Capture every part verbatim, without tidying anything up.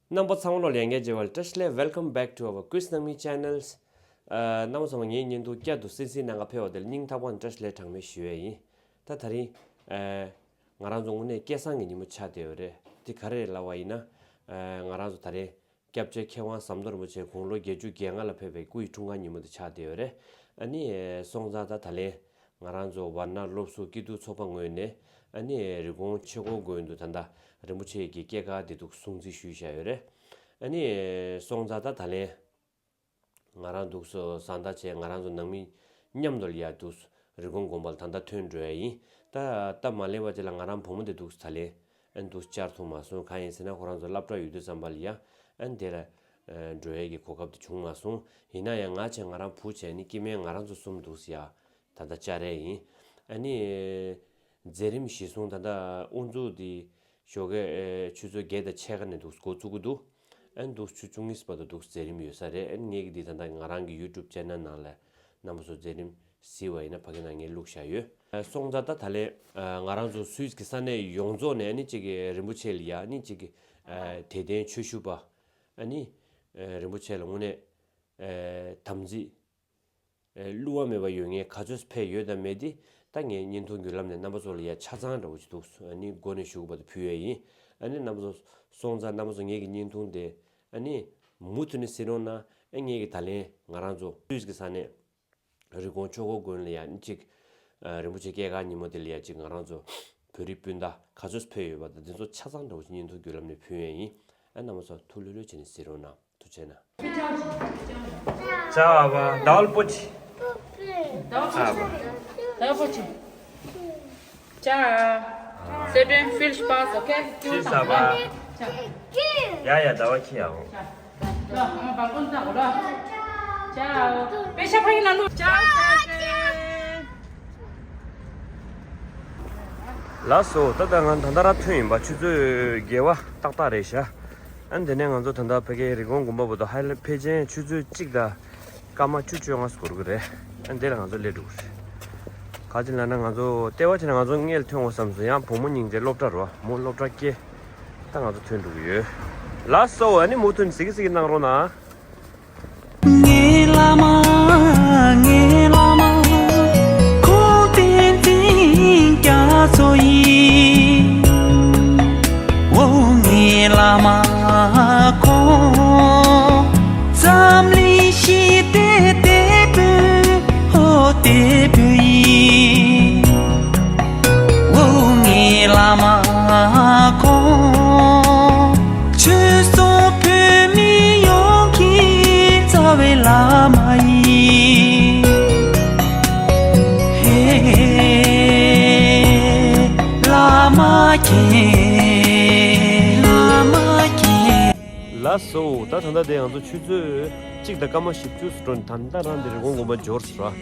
རྣམ་པ་ཚང་མ་ལོ་ལྷན་རྒྱས་བྱེད་པ་ལ་བཀྲ་ཤིས་བདེ་ལེགས། Welcome back to our Quiz Nangmi channels. རྣམ་པ་ཚང་མ་ངའི་བརྙན་ཐུང་བསྐྱར་དུ་གསན་གཟིགས་གནང་ག་ཕེབས་པ་དེ་ལ་སྙིང་ཐག་པ་ནས་བཀྲ་ཤིས་བདེ་ལེགས་གྲངས་མེད་ཞུ་ཡས་ཡིན། ད་ད་རིང་ང་རང་ཚོ་དངོས་གནས་སྐལ་བཟང་གི་ཉིན་མོ་ཆགས་བསྡད་ཡོད་རེད། དེ་ག་རེ་རེད་ལབ་པ་ཡིན་ན། ང་རང་ཚོ་ད་རེས་སྐྱབས་རྗེ་མཁས་དབང་ཟམ་གདོང་རིན་པོ་ཆེ་དགུང་ལོ་བརྒྱད་ཅུ་གྱ་ལྔ་ལ་ཕེབས་པའི་སྐུ་ཡི་འཁྲུངས་སྐར་ཉིན་མོ་དེ་ཆགས་བསྡད་ཡོད་རེད། ཨ་ནི་སོང་ཙང་ད་ད་ལན་ང་རང་ཚོ་ཝར་ན་སློབ་ཟུར་སྐྱིད་སྡུག་ཚོགས་པ་ངོས་ནས་ཨ་ནི་རི་ཀོན་ཆོས་འཁོར་དགོན་དུ་ད་ལྟ་རིན་པོ་ཆེ་གི་སྐྱེས་སྐར་དེ་འདུག་སྲུང་བརྩི་ཞུས་བཞག་ཡོད་རེད། ཨ་ནི་སོང་ཙང་ད་ད་ལན་ང་རང་འདུག་སོ་བཟའ་ཟླ་བྱས་ང་རང་ཚོ་ནང་མི་མཉམ་དུ་ལ་ཡ་འདུག་རི་ཀོན་དགོན་པ་ལ་ད་ལྟ་ཐོན་འགྲོ་ཡ་ཡིན། ད་སྟབས་མ་ལེགས་པ་ཅིག་ལ་ང་རང་བུ་མོ་དེ་འདུག་ད་ལན་ཨ་འདུག་བཅར་ཐུབ་མ་སོང་། གང་ཡིན་ཟེར་ན་ཁོ་རང་ཚོ་སློབ་གྲྭ་ཡོད་དུས་ཙམ་པ་ལ་ཡ་ཨ་དེ་ལ་འགྲོ་ཡ་གི་གོ་སྐབས་དེ་བྱུང་མ་སོང་། ཡིན་ན་ཡང་ང་བྱས་ང་རང་བུ་བྱས་ནི་སྐྱེ་དམན་ང་རང་ཚོ་གསུམ་འདུག་ཡ་ད་ལྟ་བཅར་ཡ་ཡིན། ཨ་ནི་མཛད་རིམ་གཞིར་བཟུང་ད་ལྟ་དབུ་འཛུགས་དེ་ཞོགས་ཀས་ཆུ་ཚོད་བརྒྱད་དང་ཕྱེད་ཀ་ནས་འདུག་འགོ་བཙུགས་ཀྱི་འདུག་ཨ་ནི་འདུག་ཆུ་བཅུ་གཉིས་པ་དང་འདུག་མཛད་རིམ་ཡོད་ས་རེད། ཨ་ནི་ངས་ཀྱི་འདི་ད་ལྟ་ང་རང་གི་ཡུ་ཊུབ་ཅེ་ནལ་ནང་ལ་རྣམ་པ་ཚོ་མཛད་རིམ་གཟིགས་པ་ཡིན་ན་ཕ་གི་ནང་ངས་བླུགས་བཞག་ཡོད། སོང་ཙང་ད་ད་ལན་ང་རང་ཚོ་སུད་སི་གི་ས་གནས་ཡོངས་རྫོགས་ནས་ཨ་ནི་གཅིག་གི་རིན་པོ་ཆེ་ལ་ཡ་ཨ་ནི་གཅིག་གི་དད་ལྡན་ཆོས་ཞུ་བ་ཨ་ནི་རིན་པོ་ཆེ་ལ་དངོས་གནས་དམ་ཚིག་བསླུ་བ་མེད་པ་ཡོད་མཁན་ག་ཚོད་ཕེབས་ཡོད་དམ་མེད་དེ་ད་ངས་བརྙན་ཐུང་བརྒྱུད་ལམ་ནས་རྣམ་པ་ཚོ་ལ་ཡ་ཆ་ཚང་འདྲ་བོ་ཞིག་འདུག་ཨ་ནི་སྒོ་ནས་ཞུ་དགོས་པ་དེ་ཕུལ་ཡས་ཡིན། ཨ་ནི་རྣམ་པ་ཚོ་སོང་ཙང་རྣམ་པ་ཚོ་ངེད་ཀྱི་བརྙན་ཐུང་དེ་ཨ་ནི་མུ་མཐུད་ནས་གཟིགས་རོགས་གནང་། ཨ་ངེད་ཀྱི་ད་ལན་ང་རང་ཚོ་སུད་སི་གི་ས་གནས་རི་ཀོན་ཆོས་འཁོར་དགོན་ལ་ཡ་གཅིག་རིན་པོ་ཆེ་སྐྱེས་སྐར་ཉིན་མོ་དེ་ལ་ཡ་གཅིག་ང་རང་ཚོ་བོད་རིགས་སྤུན་ཟླ་ག་ཚོད་ཕེབས་ཡོད་པ་དང་དེ་ཚོ་ཆ་ཚང་འདྲ་བོ་ཞིག་བརྙན་ཐུང་བརྒྱུད་ལམ་ནས་ཕུལ་ཡས་ཡིན། ཨ་རྣམ་པ་ཚོ་ཐུགས་ལྷོད་ལྷོད་བྱས་ནས་གཟིགས་རོགས་གནང་། ཐུགས་རྗེ་གནང་། ཅ་བ་ཟླ་བ་པོ་ཆེ། ཟླ་བ་པོ་ཆེ། ཟླ་བ་པོ་ཆེ། ཅ། Sit and feel spas, okay? ཅི་ཟ་བ། ཅ། ཡ་ཡ་ཟླ་བ་ཁྱི་ཡ་འོ། ཅ། ལོ་ཨ་མ་བ་ཀུན་ཙང་གོ་ལོ། ཅ། པེ་ཤ་ཕ་ཡིན་ན་ལུ། ཅ། ལགས་སོ། ད་ལྟ་ང་ད་ལྟ་ར་ཐོན་ཡིན་པ། ཆུ་ཚོད་བརྒྱད་པ་ཏག་ཏག་རེད་ཤག་ཨ་ནི་དེ་ནས་ང་ཚོ་ད་ལྟ་ཕ་གིའི་རི་ཀོན་དགོན་པ་བར་དུ་ཧ་ལས་ཕལ་ཆེར་ཆུ་ཚོད་གཅིག་དང་སྐར་མ་བཅུ་བཅོ་ལྔ་ཙམ་འགོར་གི་རེད། ཨ་ནི་དེ་ལ་ང་ཚོ་སླེབས་འགྲོ་གི་རེད། ག་ཅི་ལབ་ན་ང་ཚོ་ལྟེ་བ་བྱས་ན་ང་ཚོ་སྔོན་ལ་ཐོན་འོང་བསམ་སོང་། ཡང་བུ་མོ་སྙིང་རྗེ་སློབ་གྲྭ་རུ་བ་མོ་སློབ་གྲྭ་སྐྱེལ། ད་ང་ཚོ་ཐོན་འགྲོ་གི་ཡོད། ལགས་སོ། ཨ་ནི་མུ་མཐུད་ནས་གཟིགས་གཟིགས་གནང་རོགས་གནང་། ངའི་བླ་མ། ངའི་བླ་མ། ཁོང་བསྟན་འཛིན་རྒྱ་མཚོ་ཡིན། འོ་ངའི་བླ་མ་ཁོང་། འཛམ་གླིང་ཞི་བདེའི་དེད་དཔོན། འོ་དེད་དཔོན་ཡིན། འོ་ངའི་བླ་མ་ཁོང་། ཆོས་སྲུང་བོད་མི་ཡོངས་ཀྱི་རྩ་བའི་བླ་མ་ཡིན། ཧེ། བླ་མ་མཁྱེན། བླ་མ་མཁྱེན། ལགས་སོ། ད་ད་ལྟ་དེ་ང་ཚོ་ཆུ་ཚོད་གཅིག་དང་སྐར་མ་བཞི་བཅུ་ཙམ་འགྲོ་ནས་ད་ལྟ་རང་དེ་རི་ཀོན་དགོན་པ་འབྱོར་སོང་ར།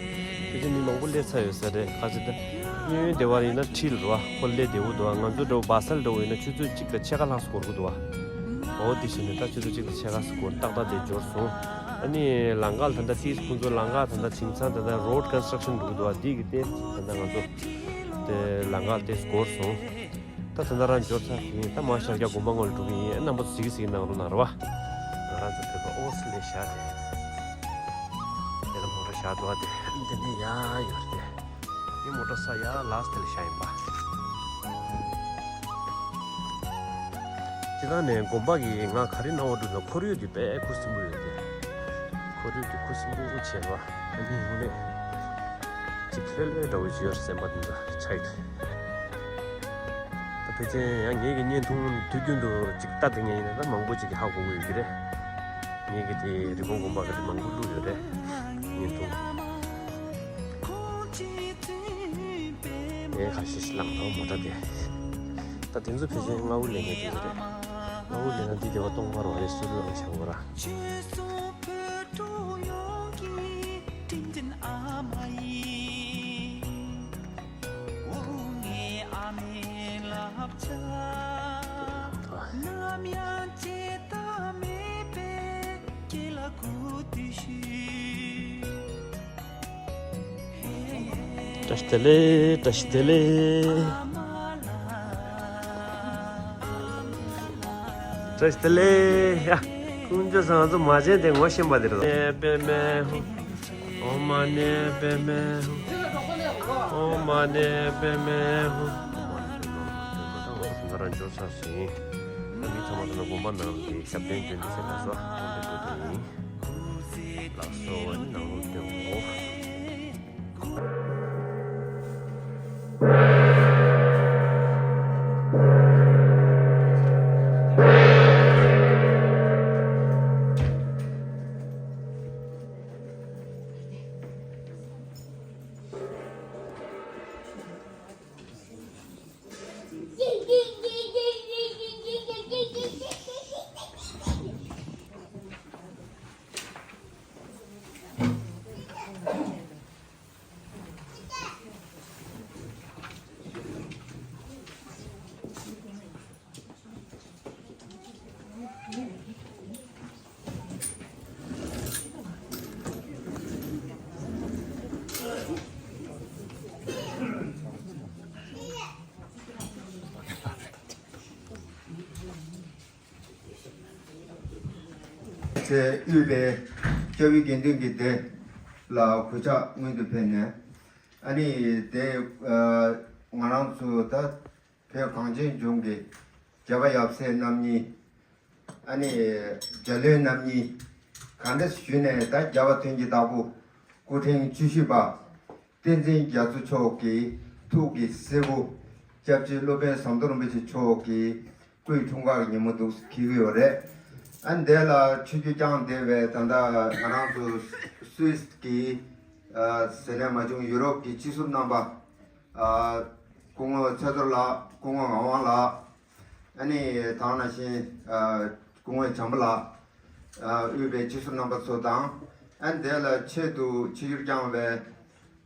དེ་ཚོ་མི་མང་པོ་སླེབས་ཚར་ཡོད་ས་རེད། ག་ཚོད་ད་གཡས་གཡོན་སྡེ་བ་ཡིན་ན་ཁྲིད་ར་བ་ཁོ་སླེབས་བདེ་བོ་འདུག་བ། ང་ཚོ་འདྲ་བོ་བ་སལ་འདྲ་བོ་ཡིན་ན་ཆུ་ཚོད་གཅིག་དང་ཕྱེད་ཀ་ལྷག་འགོར་གི་འདུག་བ། འོ་དེ་བཞིན་ནས་ད་ཆུ་ཚོད་གཅིག་དང་ཕྱེད་ཀ་འགོར་ཏག་ཏག་དེ་འབྱོར་སོང་། ཨ་ནི་ལམ་ཁ་ལ་ད་ལྟ་ཏིས་ཁོང་ཚོ་ལམ་ཁ་ད་ལྟ་དེང་སང་ད་ལྟ་རོཌ་ཀོན་སི་ཊྲག་ཤན་འགྲོ་གི་འདུག་བ། འདི་གི་ཏེ་ད་ལྟ་ང་ཚོ་དེ་ལམ་ཁ་ཏིས་འགོར་སོང་། ད་ད་ལྟ་རང་འབྱོར་ཚར་ཡིན། ད་མ་ཤར་རྒྱག་དགོན་པ་ངོས་ལ་འགྲོ་གི་ཡིན། རྣམ་པ་ཚོ་གཟིགས་གཟིགས་གནང་རོགས་གནང་ར་བ། ང་རང་ཚོ་བོད་པ་ཨོ་སི་ལེ་ཤ་རེད། དེ་ལ་མོ་ཊ་བཞག་འདུག་བ། དེ་འདི་ནས་ཡར་ཡོད་རེད། དེ་མོ་ཊ་ས་ཡར་ལགས་དེ་ལ་བཞག་ཡིན་པ། སྤྱིར་བཏང་ནས་དགོན་པ་གི་ང་ག་རེ་སྣང་བ་འདུག་ན་ཁོར་ཡུག་དེ་དཔེ་ཁུ་སིམ་པོ་ཡོད་དེ། ཁོར་ཡུག་དེ་ཁུ་སིམ་པོ་བྱས་པ་ཨ་ནི་དངོས་གནས་ཅིག་ལྷོད་ལྷོད་འདྲ་བོ་ཅིག་ཡོད་རེད་སེམས་པ་དེ་འདྲ་ཆགས་ཡོད། ད་ཕལ་ཆེར་ཡང་ངེད་ཀྱི་བརྙན་ཐུང་དུས་རྒྱུན་དུ་ཅིག་ལྟ་བསྡད་མཁན་ཡིན་ན་ད་མང་པོ་ཅིག་གིས་ཧ་གོ་གི་ཡོད་ཀྱི་རེད། ངེད་ཀྱི་དེ་རི་བོང་དགོན་པ་གི་དེ་མང་པོ་བླུགས་ཡོད་རེད། བརྙན་ཐུང་། ངས་ཁ་ཤས་ཤིག་བླངས་དང་མོ་ཊ་དེ། ད་དེ་ཚོ་ཕལ་ཆེར་མངའ་དབུ་ལེན་མཁན་དེ་ཚོ་རེད། མངའ་དབུ་ལེན་ན་འདི་སྡེ་བ་སྟོང་པ་རེད། སུ་ལུ་ཨང་ཆ་འོ་ར། བཀྲ་ཤིས་བདེ་ལེགས། བཀྲ་ཤིས་བདེ་ལེགས། བཀྲ་ཤིས་བདེ་ལེགས། ཡ། དཀོན་མཆོག་གསུམ། ང་ཚོ་མ་བྱན་དེ་ངོ་ཤེས་པ་དེ་རེད། ཨོཾ་མ་ཎི་པདྨེ་ཧཱུྃ། ཨོཾ་མ་ཎི་པདྨེ་ཧཱུྃ། ཨོཾ་མ་ཎི་པདྨེ་ཧཱུྃ། ང་རང་འབྱོར་ཚར་ཟིན། ད་མི་ཚང་མ་ཚང་མ་དགོན་པ་ནང་གི་ཞབས་བརྟན་བསྟེན་ཏེ་ཟེར་ལ་སོགས་དགོན་པའི་སྐོར་དུ་ཡིན། ལགས་སོ། ནང་ལོགས་བསྟན་འོ། ཚེ་དབུས་པའི་སྐྱབས་ཡུལ་དགེ་འདུན་གྱི་སྡེ་ལ་གུས་ཕྱག་སྔོན་དུ་ཕེབས་ནས། ཨ་ནི་དེ་ང་རང་ཚོ་ད་བོད་གངས་ཅན་ལྗོངས་ཀྱི་རྒྱལ་བ་ཡབ་སྲས་རྣམ་གཉིས། ཨ་ནི་རྒྱལ་བློན་རྣམ་གཉིས་ག་འདྲ་ཞུས་ནས་ད་རྒྱལ་བ་དོན་གྱི་བདག་པོ་སྐུ་ཕྲེང་བཅུ་བཞི་པ་བསྟན་འཛིན་རྒྱ་མཚོ་མཆོག་གི་ཐུགས་ཀྱི་སྲས་པོ་སྐྱབས་རྗེ་སློབ་དཔོན་ཟམ་གདོང་རིན་པོ་ཆེ་མཆོག་གི་སྐུའི་འཁྲུངས་སྐར་གྱི་ཉིན་མོ་འདུག་འཁེལ་གྱི་ཡོད་རེད། ཨ་ནི་འདི་ལ་ཆིབས་བསྒྱུར་བསྐྱངས་བསྡད་པའི་ད་ལྟ་ང་རང་ཚོ་སུད་སི་གི་ཟེར་ནས་མ་བྱུང་ཡུ་རོབ་ཀྱི་སྤྱི་ཟུར་རྣམ་པ། སྐུ་ངོ་ཚེ་རྡོར་ལགས། སྐུ་ངོ་ངག་དབང་ལགས། ཨ་ནི་དེ་ནང་བཞིན་སྐུ་ངོ་བྱམས་པ་ལགས། དབུས་པའི་སྤྱི་ཟུར་རྣམ་པ་ཚོ་དང་། ཨ་ནི་དེ་ལ་ཆེད་དུ་ཆིབས་བསྒྱུར་བསྐྱངས་པའི་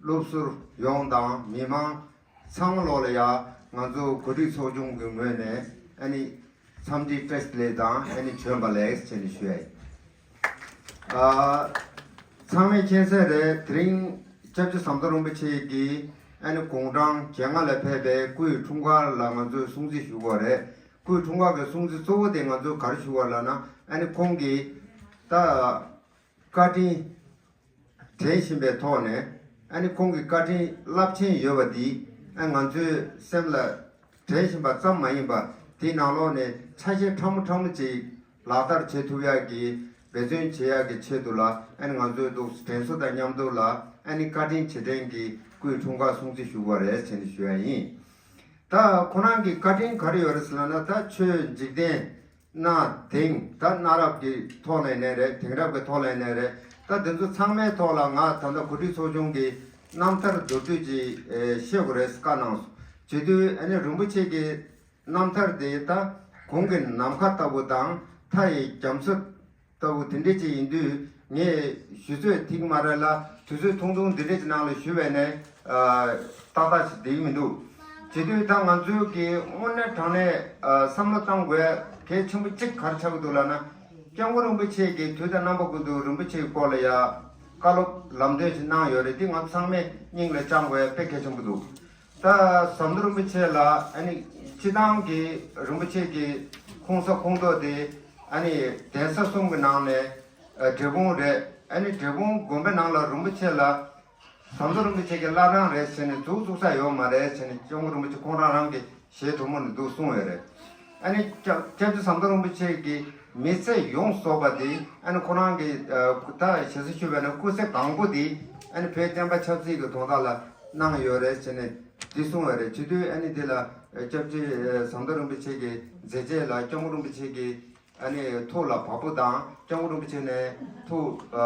སློབ་ཟུར་ཡོངས་དང་མི་མང་ཚང་མ་ལོག་ལ་ཡ་ང་ཚོ་གོ་སྒྲིག་ཚོགས་ཆུང་གི་ངོས་ནས་ཨ་ནི་འཚམས་འདྲི་བཀྲ་ཤིས་བདེ་ལེགས་དང་ཨ་ནི་བྱོན་པ་ལེགས་ཟེར་ནས་ཞུ་ཡ་ཡིན། ཨ། ཚང་མས་མཁྱེན་གསལ་རེད། དེ་རིང་སྐྱབས་རྗེ་ཟམ་གདོང་རིན་པོ་ཆེ་གིས་ཨ་ནི་དགུང་གྲངས་བརྒྱད་ལྔ་ལ་ཕེབས་པའི་སྐུའི་འཁྲུངས་སྐར་ལ་ང་ཚོས་སྲུང་བརྩི་ཞུ་དགོས་རེད། སྐུའི་འཁྲུངས་སྐར་གྱི་སྲུང་བརྩི་གཙོ་བོ་དེ་ང་ཚོས་ག་རེ་ཞུ་དགོས་ལབ་ན། ཨ་ནི་ཁོང་གིས་ད་བཀའ་དྲིན་དྲན་བཞིན་པའི་ཐོག་ནས། ཨ་ནི་ཁོང་གི་བཀའ་དྲིན་རླབས་ཆེན་ཡོད་པ་འདི་ཨ་ང་ཚོའི་སེམས་ལ་དྲན་བཞིན་པ་ཙམ་མ་ཡིན་པ། དེའི་ནང་ལོགས་ནས་ཆ་ཤས་ཕྲ་མོ་ཕྲ་མོ་ཅིག་ལག་བསྟར་བྱེད་ཐུབ་ཡག་གི་འབད་བརྩོན་བྱེད་ཡག་གི་ཆེད་དུ་ལ། ཨ་ནི་ང་ཚོས་འདུག་དྲན་གསོ་དང་མཉམ་དུ་ལ་ཨ་ནི་བཀའ་དྲིན་རྗེས་དྲན་གྱི་སྐུའི་འཁྲུངས་སྐར་སྲུང་བརྩི་ཞུ་དགོས་རེད་ཟེར་ནས་ཞུ་ཡ་ཡིན། ད་ཁོ་རང་གི་བཀའ་དྲིན་ག་རེ་ཡོད་རེད་ཟེར་ལབ་ན། ད་ཆོས་འཇིག་རྟེན་གནའ་དེང་ད་གནའ་རབས་ཀྱི་ཐོག་ལ་ཡིན་ནའི་རེད། དེང་རབས་ཀྱི་ཐོག་ལ་ཡིན་ནའི་རེད། ད་དེ་ཚོ་ཚང་མའི་ཐོག་ལ་ང་ད་ལྟ་གོ་སྒྲིག་ཚོགས་ཆུང་གི་རྣམ་ཐར་མདོར་བསྡུས་ཅིག་ཨེ་བཤད་དགོས་རེད་བཀའ་གནང་སོང་། བྱེད་དུས་ཨ་ནི་རིན་པོ་ཆེ་གི་རྣམ་ཐར་དེ་ད་གོང་གི་ནམ་མཁའ་ལྟ་བུ་དང་མཐའ་ཡི་རྒྱ་མཚོ་ལྟ་བུ་དེ་འདྲ་ཅིག་ཡིན་དུས། ངས་ཞུ་ཚོད་ཐིག་མ་རེད་ལ། དུས་ཚོད་ཐུང་ཐུང་འདི་འདྲ་ཅིག་ནང་ལ་ཞུ་བས་ནས་ཨ་ཏག་ཏག་ཞིག་བསྡད་ཀྱི་མི་འདུག་བྱེད་དུས་ད་ང་ཚོའི་གི་དངོས་གནས་དྲང་གནས་ཨ་བསམ་བློ་བཏང་དགོས་གལ་ཆེན་པོ་གཅིག་ག་རེ་ཆགས་ཀྱི་འདུག་ལབ་ན། སྐྱབས་མགོན་རིན་པོ་ཆེ་གིས་དུས་དང་རྣམ་པ་ཀུན་ཏུ་རིན་པོ་ཆེའི་སྐོར་ལ་ཡ་བཀའ་སློབ་ལམ་སྟོན་ཞིག་གནང་ཡོད་རེད། འདི་ང་ཚོ་ཚང་མས་སྙིང་ལ་བཅངས་དགོས་དཔེ་གལ་ཆེན་པོ་འདུག་ད་ཟམ་གདོང་རིན་པོ་ཆེ་ལ་ཨ་ནི་སྤྱི་བཏང་གི་རིན་པོ་ཆེ་གི་ཁོངས་ས་ཁོངས་གཏོགས་དེ་ཨ་ནི་གདན་ས་གསུམ་གྱི་ནང་ནས་ཨ་འབྲས་སྤུངས་རེད། ཨ་ནི་འབྲས་སྤུངས་དགོན་པའི་ནང་ལ་རིན་པོ་ཆེ་ལ་ཟམ་གདོང་རིན་པོ་ཆེ་གི་བླ་བྲང་རེད་ཟེར་ནས་འཛུགས་བཙུགས་ས་ཡོད་མ་རེད་ཟེར་ནས་སྐྱབས་མགོན་རིན་པོ་ཆེ་ཁོང་རང་རང་གི་ཞལ་དྲོན་མོ་ནས་འདུག་གསུངས་ཡོད་རེད། ཨ་ནི་སྐྱབས་སྐྱབས་རྗེ་ཟམ་གདོང་རིན་པོ་ཆེ་གི་མི་ཚེ་ཡོངས་རྫོགས་པ་དེ་ཨ་ནི་ཁོ་རང་གི་ཨ་ད་ཞེ་ས་ཞུས་པ་ཡིན་ན་སྐུ་ཚེ་གང་པོ་དེ་ཨ་ནི་བོད་བསྟན་པ་ཆབ་སྲིད་ཀྱི་དོན་དག་ལ་གནང་ཡོད་རེད་ཟེར་ནས་འདི་གསུངས་ཡོད་རེད། བྱེད་དུས་ཨ་ནི་འདི་ལ་སྐྱབས་རྗེ་ཟམ་གདོང་རིན་པོ་ཆེ་གི་མཛད་རྗེས་ལ་སྐྱབས་མགོན་རིན་པོ་ཆེ་གི་ཨ་ནི་ཐུགས་ལ་བབ་པོ་དང་། སྐྱབས་མགོན་རིན་པོ་ཆེ་ནས་ཐུགས་ཨ་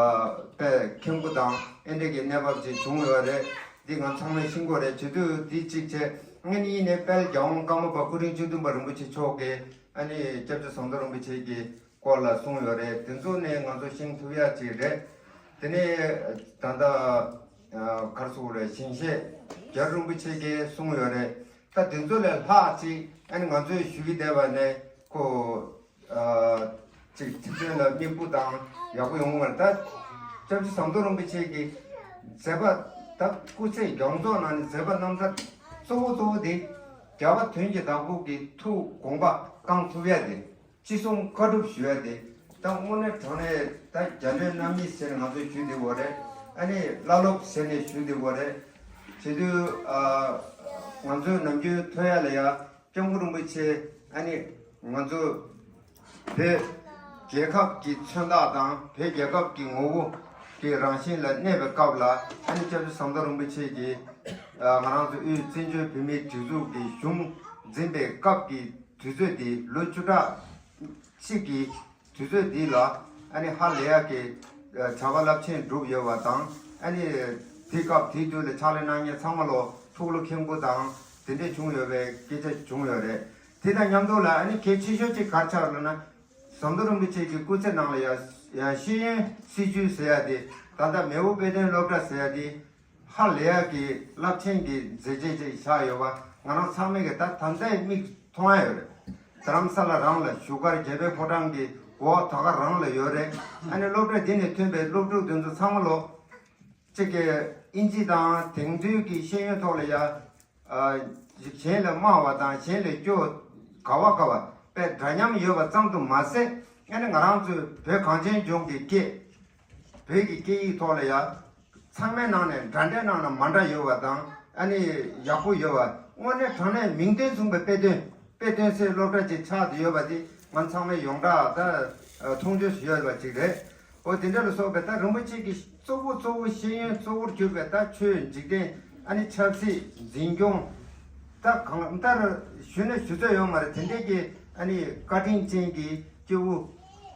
དཔེ་མཁྱེན་པོ་དང་ཨེ་འདྲ་གི་གནས་བབ་ཅིག་བྱུང་ཡོད་རེད། འདི་ང་ཚང་མས་ཤེས་དགོས་རེད། བྱེད་དུས་འདི་གཅིག་བྱས། ཨ་ནི་ཡིན་ནའི་དཔལ་རྒྱལ་དབང་ཀརྨ་པ་སྐུ་ཕྲེང་བཅུ་བདུན་པ་རིན་པོ་ཆེ་མཆོག་གིས་ཨ་ནི་སྐྱབས་རྗེ་ཟམ་གདོང་རིན་པོ་ཆེ་གི་སྐོར་ལ་གསུངས་ཡོད་རེད། དེ་ཚོ་ནས་ང་ཚོ་ཤེས་ཐུབ་ཡ་ཅིག་རེད། དེ་ནས་ད་ལྟ་ཨ་ག་རེ་ཟེར་དགོས་རེད། ཞིང་གཤེགས་རྒྱ་རི་རིན་པོ་ཆེ་གིས་གསུངས་ཡོད་རེད། ད་དེ་ཚོ་ལས་ལྷག་ཅིག་ཨ་ནི་ང་ཚོས་ཞུ་གི་བསྡད་པ་ནས་ཁོ། ཨ་ཅིག་ཚིག་དོན་ལ་སྙིང་པོ་དང་ཡག་པོ་ཡོང་བར། ད་སྐྱབས་རྗེ་ཟམ་གདོང་རིན་པོ་ཆེ་གི་མཛད་པ། ད་སྐུ་ཚེ་ཡོངས་རྫོགས་ནང་ནས་མཛད་པ་རྣམ་ཐར་གཙོ་བོ་གཙོ་བོ་དེ་རྒྱལ་བ་དོན་གྱི་བདག་པོ་གི་ཐུགས་དགོངས་པ་བསྐང་ཐུབ་ཡ་དེ། ཅི་གསུང་བཀའ་སྒྲུབ་ཞུ་ཡ་དེ། ད་དངོས་གནས་དྲང་གནས་ད་རྒྱ་འདྲེ་རྣམ་གཉིས་ཟེར་ནས་ང་ཚོས་ཞུ་བདེ་བོ་རེད། ཨ་ནི་བླ་སློབ་ཟེར་ནས་ཞུ་བདེ་བོ་རེད། བྱེད་དུས་ཨ་ང་ཚོས་ནམ་རྒྱུན་ཐོས་ཡ་ལ་ཡ་སྐྱབས་མགོན་རིན་པོ་ཆེ། ཨ་ནི་ང་ཚོ་བོད་རྒྱལ་ཁབ་ཀྱི་མཚོན་རྟགས་དང་བོད་རྒྱལ་ཁབ་ཀྱི་ངོ་བོ་གི་རང་བཞིན་ལ་གནས་པའི་སྐབས་ལ། ཨ་ནི་སྐྱབས་རྗེ་ཟམ་གདོང་རིན་པོ་ཆེ་གིས་ཨ་ང་རང་ཚོ་དབུས་བཙན་བྱོལ་བོད་མིའི་སྒྲིག་འཛུགས་ཀྱི་གཞུང་འཛིན་པའི་སྐབས་ཀྱི་དུས་ཚོད་དེ་ལོ་བཅུ་ཕྲག་གཅིག་གི་དུས་ཚོད་འདི་ལ་ཨ་ནི་ཧ་ལས་ཡག་གི་ཨ་བྱ་བ་རླབས་ཆེན་བསྒྲུབས་ཡོད་པ་དང་། ཨ་ནི་དེ་སྐབས་དེ་དུས་ལ་ཕྱག་ལས་གནང་མཁན་ཚང་མ་ལོ་ཐུགས་བློ་ཁེངས་པོ་དང་དེ་འདྲས་བྱུང་ཡོད་པའི་སྐད་ཆ་བྱུང་ཡོད་རེད། དེ་དང་མཉམ་དུ་ལ་ཨ་ནི་གལ་ཆེ་ཤོས་གཅིག་ག་རེ་ཆགས་ཡོད་ལབ་ན། ཟམ་གདོང་རིན་པོ་ཆེ་གི་སྐུ་ཚེ་ནང་ལ་ཡ་ཡ་ཤེས་ཡོན་སྲིད་བྱུས་ཟེར་ཡ་དེ། ད་ལྟ་མེས་པོ་དཔེ་སྟོན་སློབ་གྲྭ་ཟེར་ཡ་དེ། ཧ་ལས་ཡག་གི་རླབས་ཆེན་གྱི་མཛད་རྗེས་ཅིག་བཞག་ཡོད་པ་ང་རང་ཚང་མས་ཀྱི་ད་ད་ལྟའི་མིག་མཐོང་ཡ་ཡོད་རེད། རྡ་རམ་ས་ལ་རང་ལ་བཞུགས་སྒར་རྒྱལ་པོའི་ཕོ་བྲང་གི་འོག་ད་ག་རང་ལ་ཡོད་རེད། ཨ་ནི་སློབ་གྲྭ་འདི་ནས་ཐོན་པའི་སློབ་ཕྲུག་དེ་ཚོ་ཚང་མ་ལོ་གཅིག་གི་ཨིན་ཇི་དང་དེང་དུས་ཀྱི་ཤེས་ཡོན་ཐོག་ལ་ཡ་ཨ་གཞན་ལ་དམའ་བ་དང་གཞན་ལ་སྐྱོ་ག་བ་ག་བ་དཔེ་འདྲ་མཉམ་ཡོད་པ་ཙམ་དུ་མ་ཟད། ཨ་ནི་ང་རང་ཚོའི་བོད་གངས་ཅན་ལྗོངས་ཀྱི་སྐད། བོད་ཀྱི་སྐད་ཡིག་ཐོག་ལ་ཡ། ཚང་མའི་ནང་ནས་འདྲ་འདྲའི་ནང་ན་མ་འདྲ་ཡོད་པ་དང་། ཨ་ནི་ཡག་པོ་ཡོད་པ། དངོས་གནས་དྲང་གནས་མིང་དོན་མཚུངས་པའི་དཔེ་སྟོན་དཔེ་སྟོན་སའི་སློབ་གྲྭ་ཅིག་ཆགས་བསྡད་ཡོད་པ་དེ་ང་ཚང་མས་ཡོངས་གྲགས་ད་མཐོང་ཆོས་སུ་ཡོད་པ་ཅིག་རེད། འོ་དེ་འདྲ་ལ་སོགས་པའི་ད་རིན་པོ་ཆེ་གི་གཙོ་བོ་གཙོ་བོ་ཤེས་ཡོན་གཙོ་བོར་གྱུར་པའི་ད་ཆོས་འཇིག་རྟེན། ཨ་ནི་ཆབ་སྲིད་འཛིན་སྐྱོང་། ད་གང་ལྟར་ཞུས་ན་ཞུ་ཚོད་ཡོད་མ་རེད། དེ་འདྲའི་གི་ཨ་ནི་བཀའ་དྲིན་ཅན་གྱི་སྐྱེས་བུ།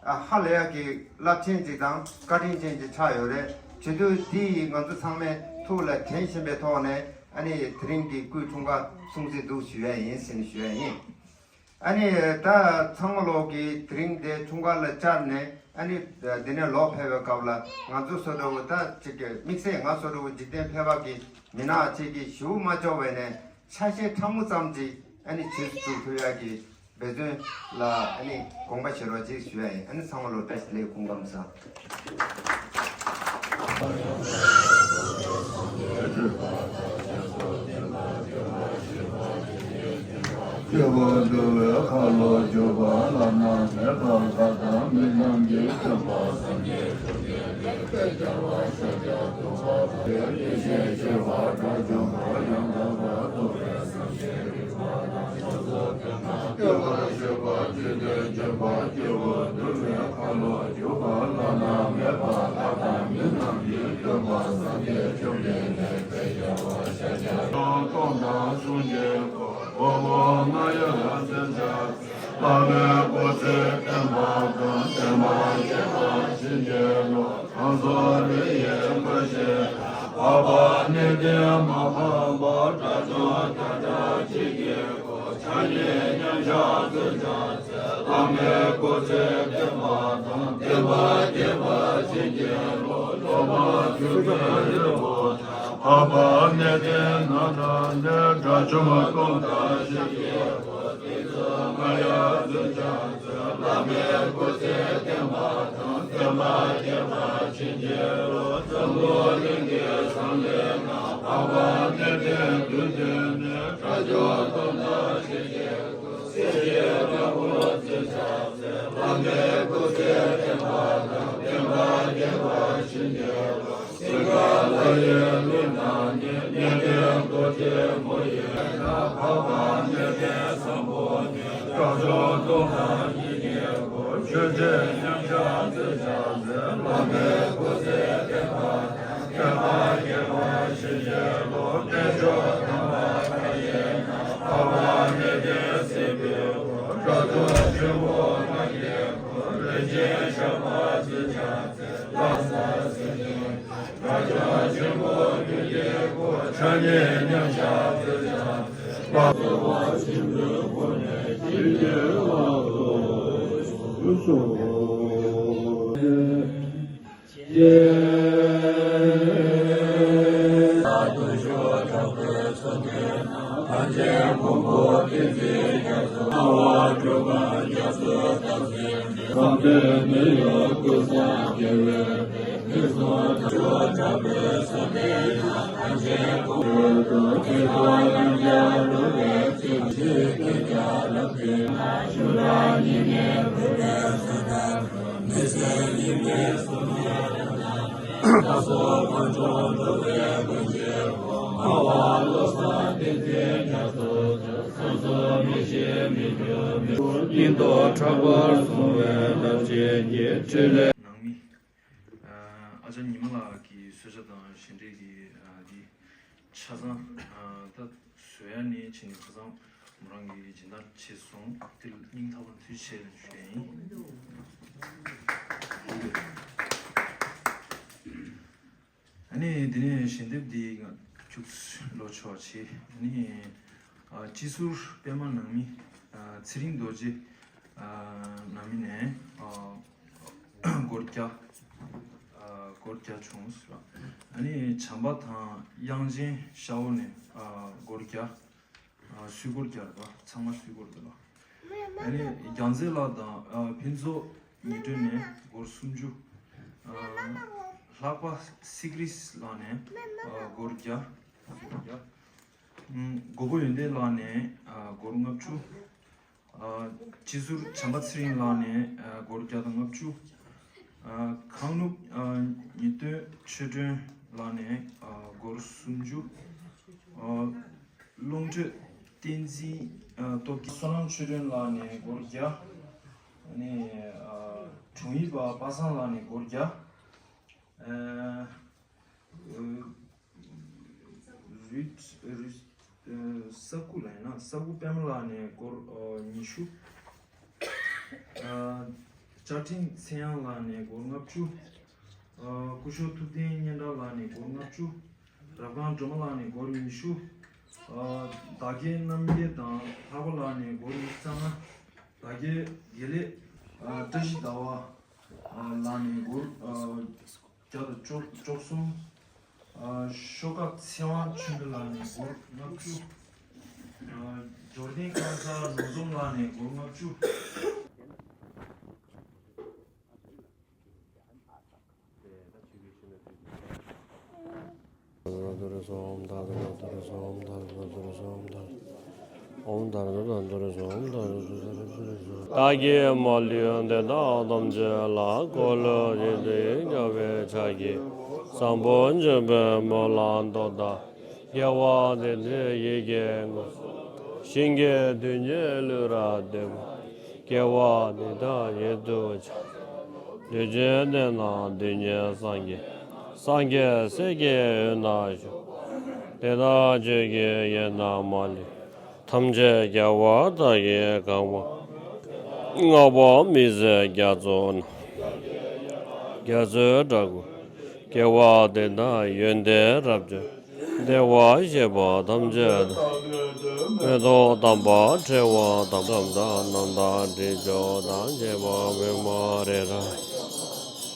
ཨ་ཧ་ལས་ཡག་གི་རླབས་ཆེན་ཅིག་དང་བཀའ་དྲིན་ཅན་ཅིག་ཆགས་ཡོད་རེད། བྱེད་དུས་འདི་ཡིས་ང་ཚོ་ཚང་མའི་ཐུགས་ལ་དྲན་བཞིན་པའི་ཐོག་ནས། ཨ་ནི་དེ་རིང་གི་སྐུའི་འཁྲུངས་སྐར་སྲུང་བརྩི་འདུག་ཞུ་ཡ་ཡིན་ཟེར་ནས་ཞུ་ཡ་ཡིན། ཨ་ནི་ད་ཚང་མ་ལོག་གི་དེ་རིང་དེ་འཁྲུངས་སྐར་ལ་བཅར་ནས། ཨ་ནི་འདི་ནས་ལོག་ཕེབས་པའི་སྐབས་ལ་ང་ཚོ་བཟོ་འདྲ་བོ་ད་ཅིག་གི་དམིགས་བསལ་ང་བཟོ་འདྲ་བོ་འཇིག་རྟེན་ཕལ་པ་གི་མི་ནག་ཅིག་གིས་ཞུ་མ་ཆོག་པས་ནས་ཆ་ཤས་ཕྲ་མོ་ཙམ་ཅིག་ཨ་ནི་བྱེད་སུ་བཅུག་ཐུབ་ཡག་གི་འབད་བརྩོན་ལ་ཨ་ནི་དགོངས་པ་བཞེས་རོགས་ཅིག་ཞུ་ཡ་ཡིན། ཨ་ནི་ཚང་མ་ལོ་བཀྲ་ཤིས་བདེ་ལེགས། སྐུ་ཁམས་བཟང་། སྐྱེ་བ་འདུལ་བའི་ཁ་ལོ་སྒྱུར་པ་བླ་ན་མེད་པ་བཀའ་དང་མི་རྣམས་ཀྱི་སྟོན་པ་སངས་རྒྱས་བཅོམ་ལྡན་འདས་དཔལ་རྒྱལ་བ་ཤཱཀྱ་ཐུབ་པ་ཡེ་ཤེས་ཆེ་བ་དགྲ་བཅོམ་པ་ཡང་དག་པར་རྫོགས་པའི་སངས་རྒྱས་རིག་པ་དང་ཕྱག་རྫོགས་ཀྱི་སྣང་བ་ལྟ་བུ་ཞེས་པ་སྤྱི་དོན་བརྗོད་པ་སྐྱེ་བ་འདུལ་བའི་ཁ་ལོ་སྒྱུར་པ་བླ་ན་མེད་པ་བཀའ་དང་མི་རྣམས་ཀྱི་སྟོན་པ་སངས་རྒྱས་བཅོམ་ལྡན་འདས་དཔལ་རྒྱལ་བ་ཤཱཀྱ་ཐུབ་པ་སྟོང་དང་གསུམ་གྱི་འཁོར་ལོ་ལྔ་ཡི་རང་བཙན་ཆགས། བླ་མའི་སྐུ་ཚེ་བརྟན་པ་དང་བསྟན་པ་རྒྱས་པར་བྱིན་གྱིས་རློབས། གང་ཟག་རེ་ཡི་བཀྲ་ཤིས་འཕགས་པ་གནས་བརྟན་མ་འཕགས་པ་དགྲ་བཅོམ་མཐའ་བྲལ་ཆོས་ཀྱི་སྐུ། ཕྱག་གཉིས་མཉམ་གཞག་ཚུལ་འཆང་ཚེ། བླ་མའི་སྐུ་ཚེ་བརྟན་པ་དང་བསྟན་པ་རྒྱས་པར་བྱིན་གྱིས་རློབས། སློབ་མ་བཅུ་བཞི་རིལ་བུ་འཕགས་པ་གནས་བརྟན་རྣམ་གྲངས་ནས། དགྲ་བཅོམ་སྟོང་དང་གསུམ་གྱི་འཁོར་ལྔ་ཡི་རང་བཙན་ཚེ། བླ་མའི་སྐུ་ཚེ་བརྟན་པ་དང་བསྟན་པ་རྒྱས་པར་བྱིན་གྱིས་རློབས། འཛམ་བུ་གླིང་གི་ཕྱོགས་ལས་ན་འཕགས་པ་གནས་བརྟན་དུས་མཐའ་ནས། དགྲ་བཅོམ་སྟོང་དང་གསུམ་གྱི་སྲས་ཀྱི་བདག་པོ་ཚུལ་འཆང་ཚེ། བླ་མའི་སྐུ་ཚེ་བརྟན་པ་དང་བསྟན་པ་རྒྱས་པར་བྱིན་གྱིས་རློབས། སྲིད་པ་ལྷ་ཡི་ལུས་རྣམས་ནི། གནས་བརྟན་རྡོ་རྗེ་མོ་ཡི་ནང་། འཕགས་པ་གནས་བརྟན་བཟང་པོ་ནི། དགྲ་བཅོམ་སྟོང་དང་གཉིས་ཀྱི་འཁོར། ཆོས་ཀྱི་མཉམ་གཞག་ཚུལ་འཆང་ཚེ། བླ་མའི་སྐུ་ཚེ་བརྟན་པ་དང་། བསྟན་པ་རྒྱས་པར་བྱིན་གྱིས་རློབས། དཀོན་མཆོག་དམ་པ་ལྷ་ཡི་ནང་། འཕགས་པ་གནས་བརྟན་སྲིད་པའི་འཁོར། དགྲ་བཅོམ་ཆེན་པོ་ལྔ་ཡི་འཁོར། རིན་ཆེན་ཞགས་པ་ཚུལ་འཆང་ཚེ། ལྷ་ས་སྲིད་པའི་དགྲ་བཅོམ་ཆེན་པོ་བདུན་གྱི་འཁོར། ཕྱག་གཉིས་མཉམ་གཞག་ཚུལ་འཆང་ཚེ། ལྷ་ས་བ་ཆེན་པོའི་འཁོར་ནས་ཅི་བདེ་བ་ལུས་སོ། སྙིང་སྟོབས་དྲག་པོར་བཟུང་བའི་རླབས་ཆེན་གྱི་ཕྲིན་ལས། ནང་མི། ཨ་ཅག་ཉི་མ་ལགས་ཀྱི་གསོལ་ཇ་དང་ཞལ་འབྲས་ཀྱི་འདི་ཆ་ཚང་ད་བཟོ་ཡ་ནི་བྱས་ནས་ཁ་སང་མོ་རང་གིས་སྦྱིན་བདག་བྱས་སོང་། དེ་ལ་སྙིང་ཐག་པ་ནས་ཐུགས་རྗེ་ཆེ་ཞུ་ཡ་ཡིན། ཨ་ནི་དེ་ནས་ཞལ་འདེབས་འདི་ང་ཁྱུག་ལོ་ཆོག་ཆེ། ཨ་ནི་ཨ་སྤྱི་ཟུར་པད་མ་ནང་མི་ཨ་ཚེ་རིང་རྡོ་རྗེ་ཨ་ནང་མི་ནས་ཨ་སྒོར་བརྒྱ། ཨ་སྒོར་བརྒྱ་བྱུང་ཟེར་བ། ཨ་ནི་བྱམས་པ་དང་དབྱངས་ཅན་ཤ་བོ་ནས་ཨ་སྒོར་བརྒྱ། ཨ་སུས་སྒོར་བརྒྱ་རེད་པ། ཚང་མ་སུས་སྒོར་བརྒྱ་ལ། ཨ་ནི་རྒྱལ་མཚན་ལགས་དང་ཨ་ཕུན་ཚོགས་ཉི་སྒྲོན་ནས་སྒོར་སུམ་ཅུ། ཨ་ལྷག་པ་སི་ཀྲིས་ལགས་ནས་ཨ་སྒོར་བརྒྱ། སྒོར་བརྒྱ། ཨ་མགོན་པོ་ཡོན་ཏན་ལགས་ནས་ཨ་སྒོར་ལྔ་བཅུ། ཨ་སྤྱི་ཟུར་བྱམས་པ་ཚེ་རིང་ལགས་ནས་ཨ་སྒོར་བརྒྱ་དང་ལྔ་བཅུ། ཨ་ཁང་ནུབ་ཨ་ཉི་སྟོན་ཆོས་སྒྲོན་ལགས་ནས་ཨ་སྒོར་སུམ་ཅུ། ཨ་ཀློང་གྲོལ་བསྟན་འཛིན་ཨ་སྟོབས་རྒྱལ། བསོད་ནམས་ཆོས་སྒྲོན་ལགས་ནས་སྒོར་བརྒྱ། ཨ་ནི་ཨ་དྲུང་ཡིག་པ་པ་སངས་ལགས་ནས་སྒོར་བརྒྱ། ཨ་རུས་རུས་ས་སྐུ་ལ་ཡིན་ན་ས་སྐུ་པད་མ་ལགས་ནས་སྒོར་ཉི་ཤུ། བཅའ་ཁྲིམས་ཚེ་དབྱངས་ལགས་ནས་སྒོར་ལྔ་བཅུ། སྐུ་ཞབས་ཐུབ་བསྟན་སྙན་གྲགས་ལགས་ནས་སྒོར་ལྔ་བཅུ། རབ་སྒང་སྒྲོལ་མ་ལགས་ནས་སྒོར་ཉི་ཤུ། བདག་རྒྱལ་རྣམ་རྒྱལ་དང་ལྷག་པ་ལགས་ནས་སྒོར་ཉི་ཤུ་རྩ་ལྔ། བདག་རྒྱལ་དགེ་ལེགས་བཀྲ་ཤིས་ཟླ་བ་ལགས་ནས་སྒོར་བརྒྱ་དང་བཅུ་བཅུ་གསུམ། ཨ་ཤོ་ཀ་ཚེ་དབང་ཆོས་འཕེལ་ལགས་ནས་སྒོར་ལྔ་བཅུ། ཨ་འབྱོར་ལྡན་ཁང་གསར་ནོར་འཛོམས་ལགས་ནས་སྒོར་ལྔ་བཅུ། བདག་གིས་མ་ལུས་འདི་དག་ཐམས་ཅད་ལ། འཁོར་ལོས་སྒྱུར་ཏེ་རྒྱལ་བའི་ཕྱག་གིས། བཟང་པོ་སྤྱོད་པའི་སྨོན་ལམ་མཐུ་དང་། དགེ་བ་འདི་འདྲའི་ཡིད་ཀྱིས་བསྔོ། ཞིང་གི་རྡུལ་སྙེད་ལུས་རབ་བརྟན་པ། དགེ་བ་འདི་དག་ཡིད་དུ་བྱ། ལུས་ཅན་བདེ་ན་རྡུལ་སྙེད་སངས་རྒྱས། སངས་རྒྱས་སྲས་ཀྱི་འོད་ན་བཞུགས། དེ་དག་ཆོས་ཀྱི་དབྱིངས་ན་མ་ལུས། ཐམས་ཅད་རྒྱལ་བ་དག་གིས་གང་བ། བསྔགས་པ་མི་ཟད་རྒྱ་མཚོ་ན། རྒྱ་མཚོའི་སྒྲ་སྐུར། དགེ་བ་འདི་དག་ཡོན་ཏན་རབ་བརྗོད། བདེ་བར་གཤེགས་པ་ཐམས་ཅད་དང་། མེ་ཏོག་དམ་པ་ཕྲེང་བ་དང་། ཙམ་དང་རྣམ་དག་དྲི་མཆོག་དང་། བྱེད་པ་པདྨ་རི་རབ་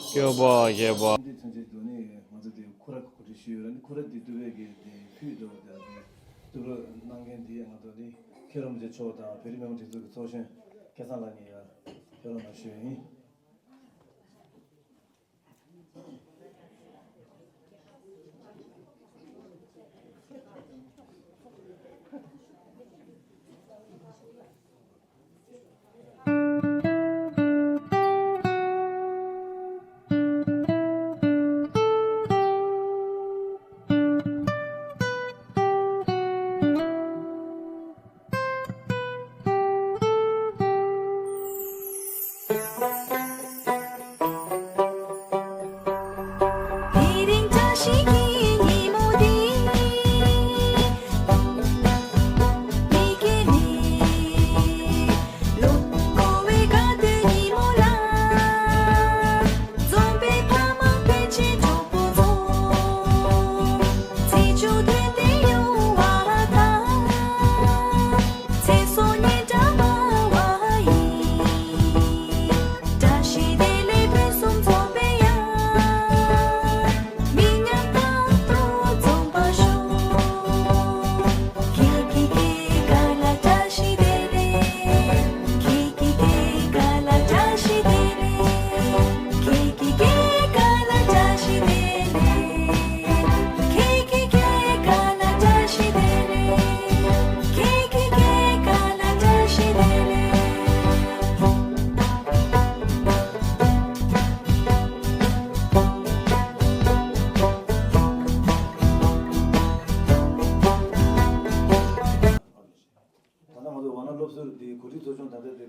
སྐྱོབ་པ་ཤེས་པ། འདི་ཐོན་རྗེས་དུ་ནི་ང་ཚོ་དེ་ཁུ་ར་གོ་སྒྲིག་ཞུས་ཡོད་ར། ནི་ཁུ་ར་འདི་འདུལ་བའི་གི་དེ་ཕུད་དུ་དེ་འདུལ་རོགས་གནང་མཁན་འདི་ང་ཚོ་ནི་མཁན་རིན་པོ་ཆེ་མཆོག་དང་བོད་རིགས་མི་མང་སྒྲིག་འཛུགས་ཀྱི་ཚོགས་གཞོན་སྐལ་བཟང་ལགས་ནས་ཡར་ཕེབས་རོགས་གནང་ཞུས་ཡིན།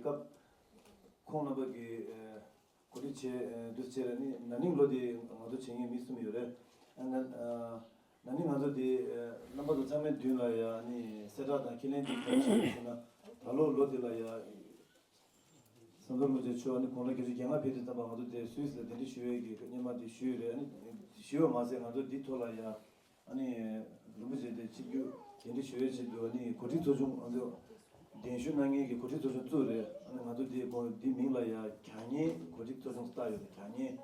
སྐབས་ཁོང་རྣམ་པ་གི་གོ་སྒྲིག་བྱས་འདུ་བྱས་ར་ནི་ན་ནིང་ལོ་དེ་ང་ཚོ་བྱེད་མཁན་མི་གསུམ་ཡོད་རེད། ཨ་ན་ན་ནིང་ང་ཚོ་དེ་རྣམ་པ་ཚོ་ཚང་མའི་མདུན་ལ་ཡ་ནི་གསལ་བསྒྲགས་དང་ཁས་ལེན་དེ་ག་རེ་བྱས་ཡོད་ཟེར་ན། ད་ལོ་ལོ་དེ་ལ་ཡ་ཟམ་གདོང་རིན་པོ་ཆེ་མཆོག་ཨ་ནི་དགུང་ལོ་བརྒྱད་ཅུ་གྱ་ལྔ་ཕེབས་དུས་ཙམ་པ་ང་ཚོ་དེ་སུད་སི་ལ་གདན་འདྲེན་ཞུ་ཡས་ཀྱི་སྔོན་མ་དེ་ཞུས་ཡོད་རེད། ཨ་ནི་ཞུས་པ་མ་ཟད་ང་ཚོ་འདི་ཐོག་ལ་ཡ་ཨ་ནི་རིན་པོ་ཆེ་དེ་ཆིབས་བསྒྱུར་གདན་འདྲེན་ཞུ་ཡས་ཆེད་དུ་ཨ་ནི་གོ་སྒྲིག་ཚོགས་ཆུང་ང་ཚོ་གདན་ཞུ་གནང་མཁན་གྱི་གོ་སྒྲིག་ཚོགས་ཆུང་བཙུགས་རེད། ཨ་ནི་ང་ཚོ་དེ་གོ་འདི་མིང་ལ་ཡ་གྱ་ངན་གོ་སྒྲིག་ཚོགས་ཆུང་བཏགས་ཡོད་རེད། གྱ་ངན།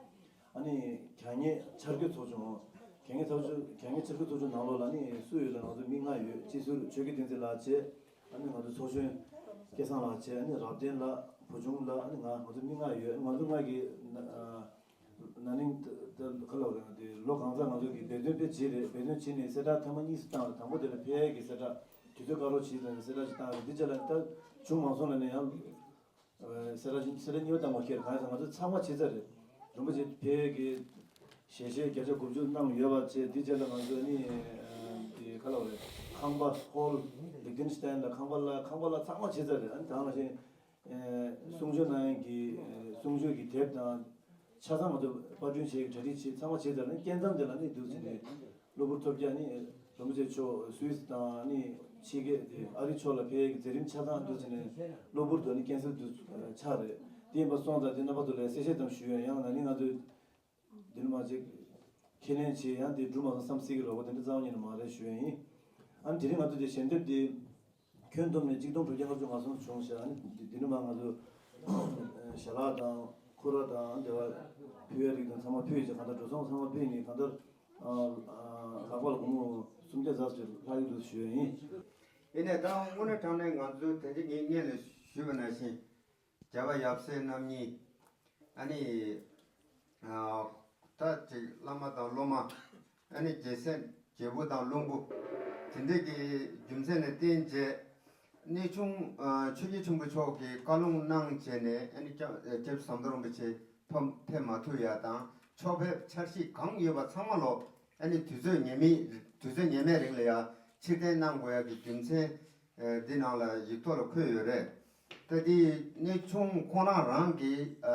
ཨ་ནི་གྱ་ངན་འཆར་འགོད་ཚོགས་ཆུང་། གྱ་ངན་ཚོགས་ཆུང་། གྱ་ངན་འཆར་འགོད་ཚོགས་ཆུང་ནང་ལོགས་ལ་ནི་སུ་ཡོད་ལ་ང་ཚོ་མི་ལྔ་ཡོད། སྤྱི་ཟུར་ཆོས་སྐྱིད་བསྟན་འཛིན་ལགས་བྱས། ཨ་ནི་ང་ཚོ་ཚོགས་གཞོན་སྐལ་བཟང་ལགས་བྱས། ཨ་ནི་རབ་བརྟན་ལགས། བུ་ཆུང་ལགས། ཨ་ནི་ང་ང་ཚོ་མི་ལྔ་ཡོད། ང་ཚོ་ལྔ་གི་ན་ན་ནིང་ད་ད་ག་ལ་བ་རེད། ང་དེ་ལོ་གང་ཙམ་ང་ཚོ་གི་འབད་བརྩོན་དཔེ་བྱས་རེད། འབད་བརྩོན་བྱས་ནས་གསལ་བསྒྲགས་ཐེངས་མ་གཉིས་སུ་བཏང་རེད། དང་པོ་དེ་ལ་ཕེབས་ཡས་ཀྱི་གསལ་བསྒྲགས་དུས་ཚོད་བཀག་རོགས་བྱས་ཙང་གསལ་བསྒྲགས་ཅིག་བཏང་རེད། འདི་རྗེས་ལ་ད་བྱུང་མ་སོང་ལ་ནི་ཡང་། གསལ་བསྒྲགས་གསལ་བསྒྲགས་གཉིས་པ་བཏང་བ་ཁྱེར། གང་ཡིན་ཟེར་ང་ཚོ་ཚང་མ་བྱེད་ཚར་རེད། རིན་པོ་ཆེ་ཕེབས་ཀྱི་ཞལ་བཞེས་བརྒྱ་ཆ་དགུ་བཅུ་གནང་ཡོད་པ་བྱས། དེ་རྗེས་ལ་ང་ཚོ་ནི་དེ་ག་ལ་བ་རེད། ཁང་པ་ཧོལ་ལིག་ཏེན་སི་ཏན་ལ་ཁང་པ་ལ་ཁང་པ་ལ་ཚང་མ་བྱེད་ཚར་རེད། ཨ་ནི་ད་ང་བཞིན་གསུང་ཆོས་གནང་ཡས་ཀྱི་གསུང་ཆོས་ཀྱི་དེབ་དང་ཆ་ཚང་ང་ཚོ་པར་སྐྲུན་བྱེད་ཀྱི་གྲ་སྒྲིག་བྱེད་ཚང་མ་བྱེད་ཚར། ཨ་ནི་སྐབས་མཚམས་དེ་ལ་ནི་འདུག་ཟེར་ནས། གློ་བུར་ཐོལ་རྒྱག་ནི་རིན་པོ་ཆེ་མཆོག་སུད་སི་དང་ནི་ཕྱི་རྒྱལ་དེ་ཨ་རི་ཕྱོགས་ལ་ཕེབས་ཀྱི་མཛད་རིམ་ཆ་ཚང་འདུག་ཟེར་ནས་གློ་བུར་དུ་ནི་ཀན་སེལ་དུ་ཆགས་རེད། དེ་ཡིན་པ་སོང་ཙང་དེ་རྣམ་པ་ཚོ་ལ་གསལ་བཤད་ཙམ་ཞུ་ཡ། ཡང་ན་ནི་ང་ཚོས་འདི་ནི་མ་ཅིག་ཁས་ལེན་བྱས་ཡང་དེ་འགྲུབ་མ་སོང་བསམ་སྲིད་ཀྱི་རེད་པ། དེ་འདྲ་རྩ་བ་ཉིད་ནས་མ་རེད་ཞུ་ཡ་ཡིན། ཨ་ནི་དེ་རིང་ང་ཚོ་དེ་ཞལ་འདེབས་དེ་ཁྱོན་བསྡོམས་ནས་གཅིག་སྟོང་དྲུག་བརྒྱ་ལྔ་བཅུ་ང་གསུམ་བྱུང་ཤག་ཨ་ནི་འདི་འདི་ནི་མ་ང་ཚོ་ཞལ་ལག་དང་ཁུ་ར་དང་དེ་བ་ཕུལ་བའི་རིགས་དང་ཚང་མ་ཕུལ་ཡིན་ཅིག་གང་ལྟར་འགྲོ་སོང་ཚང་མ་ཕུལ་ཡིན། གང་ལྟར། ཨ་ཨ་ལྷག་པར་སྒོར་མོ་སུམ་བརྒྱ་ཙམ་ཞིག་ལྷག་ཡོད་འདུག་ཞུ་ཡ་ཡིན། ཡིན་ནའི་ད་དངོས་གནས་དྲང་གནས་ང་ཚོའི་དེ་རིང་ངས་སྔོན་ལ་ཞུས་པ་ནང་བཞིན་རྒྱལ་བ་ཡབ་སྲས་རྣམ་གཉིས། ཨ་ནི་ཨ་ད་ཅིག་བླ་མ་དང་སློབ་མ། ཨ་ནི་རྒྱལ་སྲས་རྒྱལ་པོ་དང་བློན་པོ། དེ་འདྲས་ཀྱི་རྒྱུ་མཚན་ལ་བརྟེན་བྱས། གནས་ཆུང་ཨ་ཆོས་རྒྱལ་ཆེན་པོ་མཆོག་གིས་བཀའ་ལུང་གནང་བྱས་ནས། ཨ་ནི་སྐྱབས་སྐྱབས་རྗེ་ཟམ་གདོང་རིན་པོ་ཆེ་ཕེབས་ཕེབས་མ་ཐུབ་ཡ་དང་ཕྱོགས་ཕེབས་འཆར་གཞི་གང་ཡོད་པ་ཚང་མ་ལོ། ཨ་ནི་དུས་ཚོད་ངེས་མེད་དུས་ཚོད་ངེས་མེད་རིང་ལ་ཡ་ཕྱིར་འཐེན་གནང་དགོས་ཡ་གི་རྒྱུ་མཚན་ཨ་འདི་ནང་ལ་ཡིག་ཐོག་ལ་འཁོད་ཡོད་རེད། ད་འདི་གནས་ཆུང་ཁོང་རང་རང་གིས་ཨ་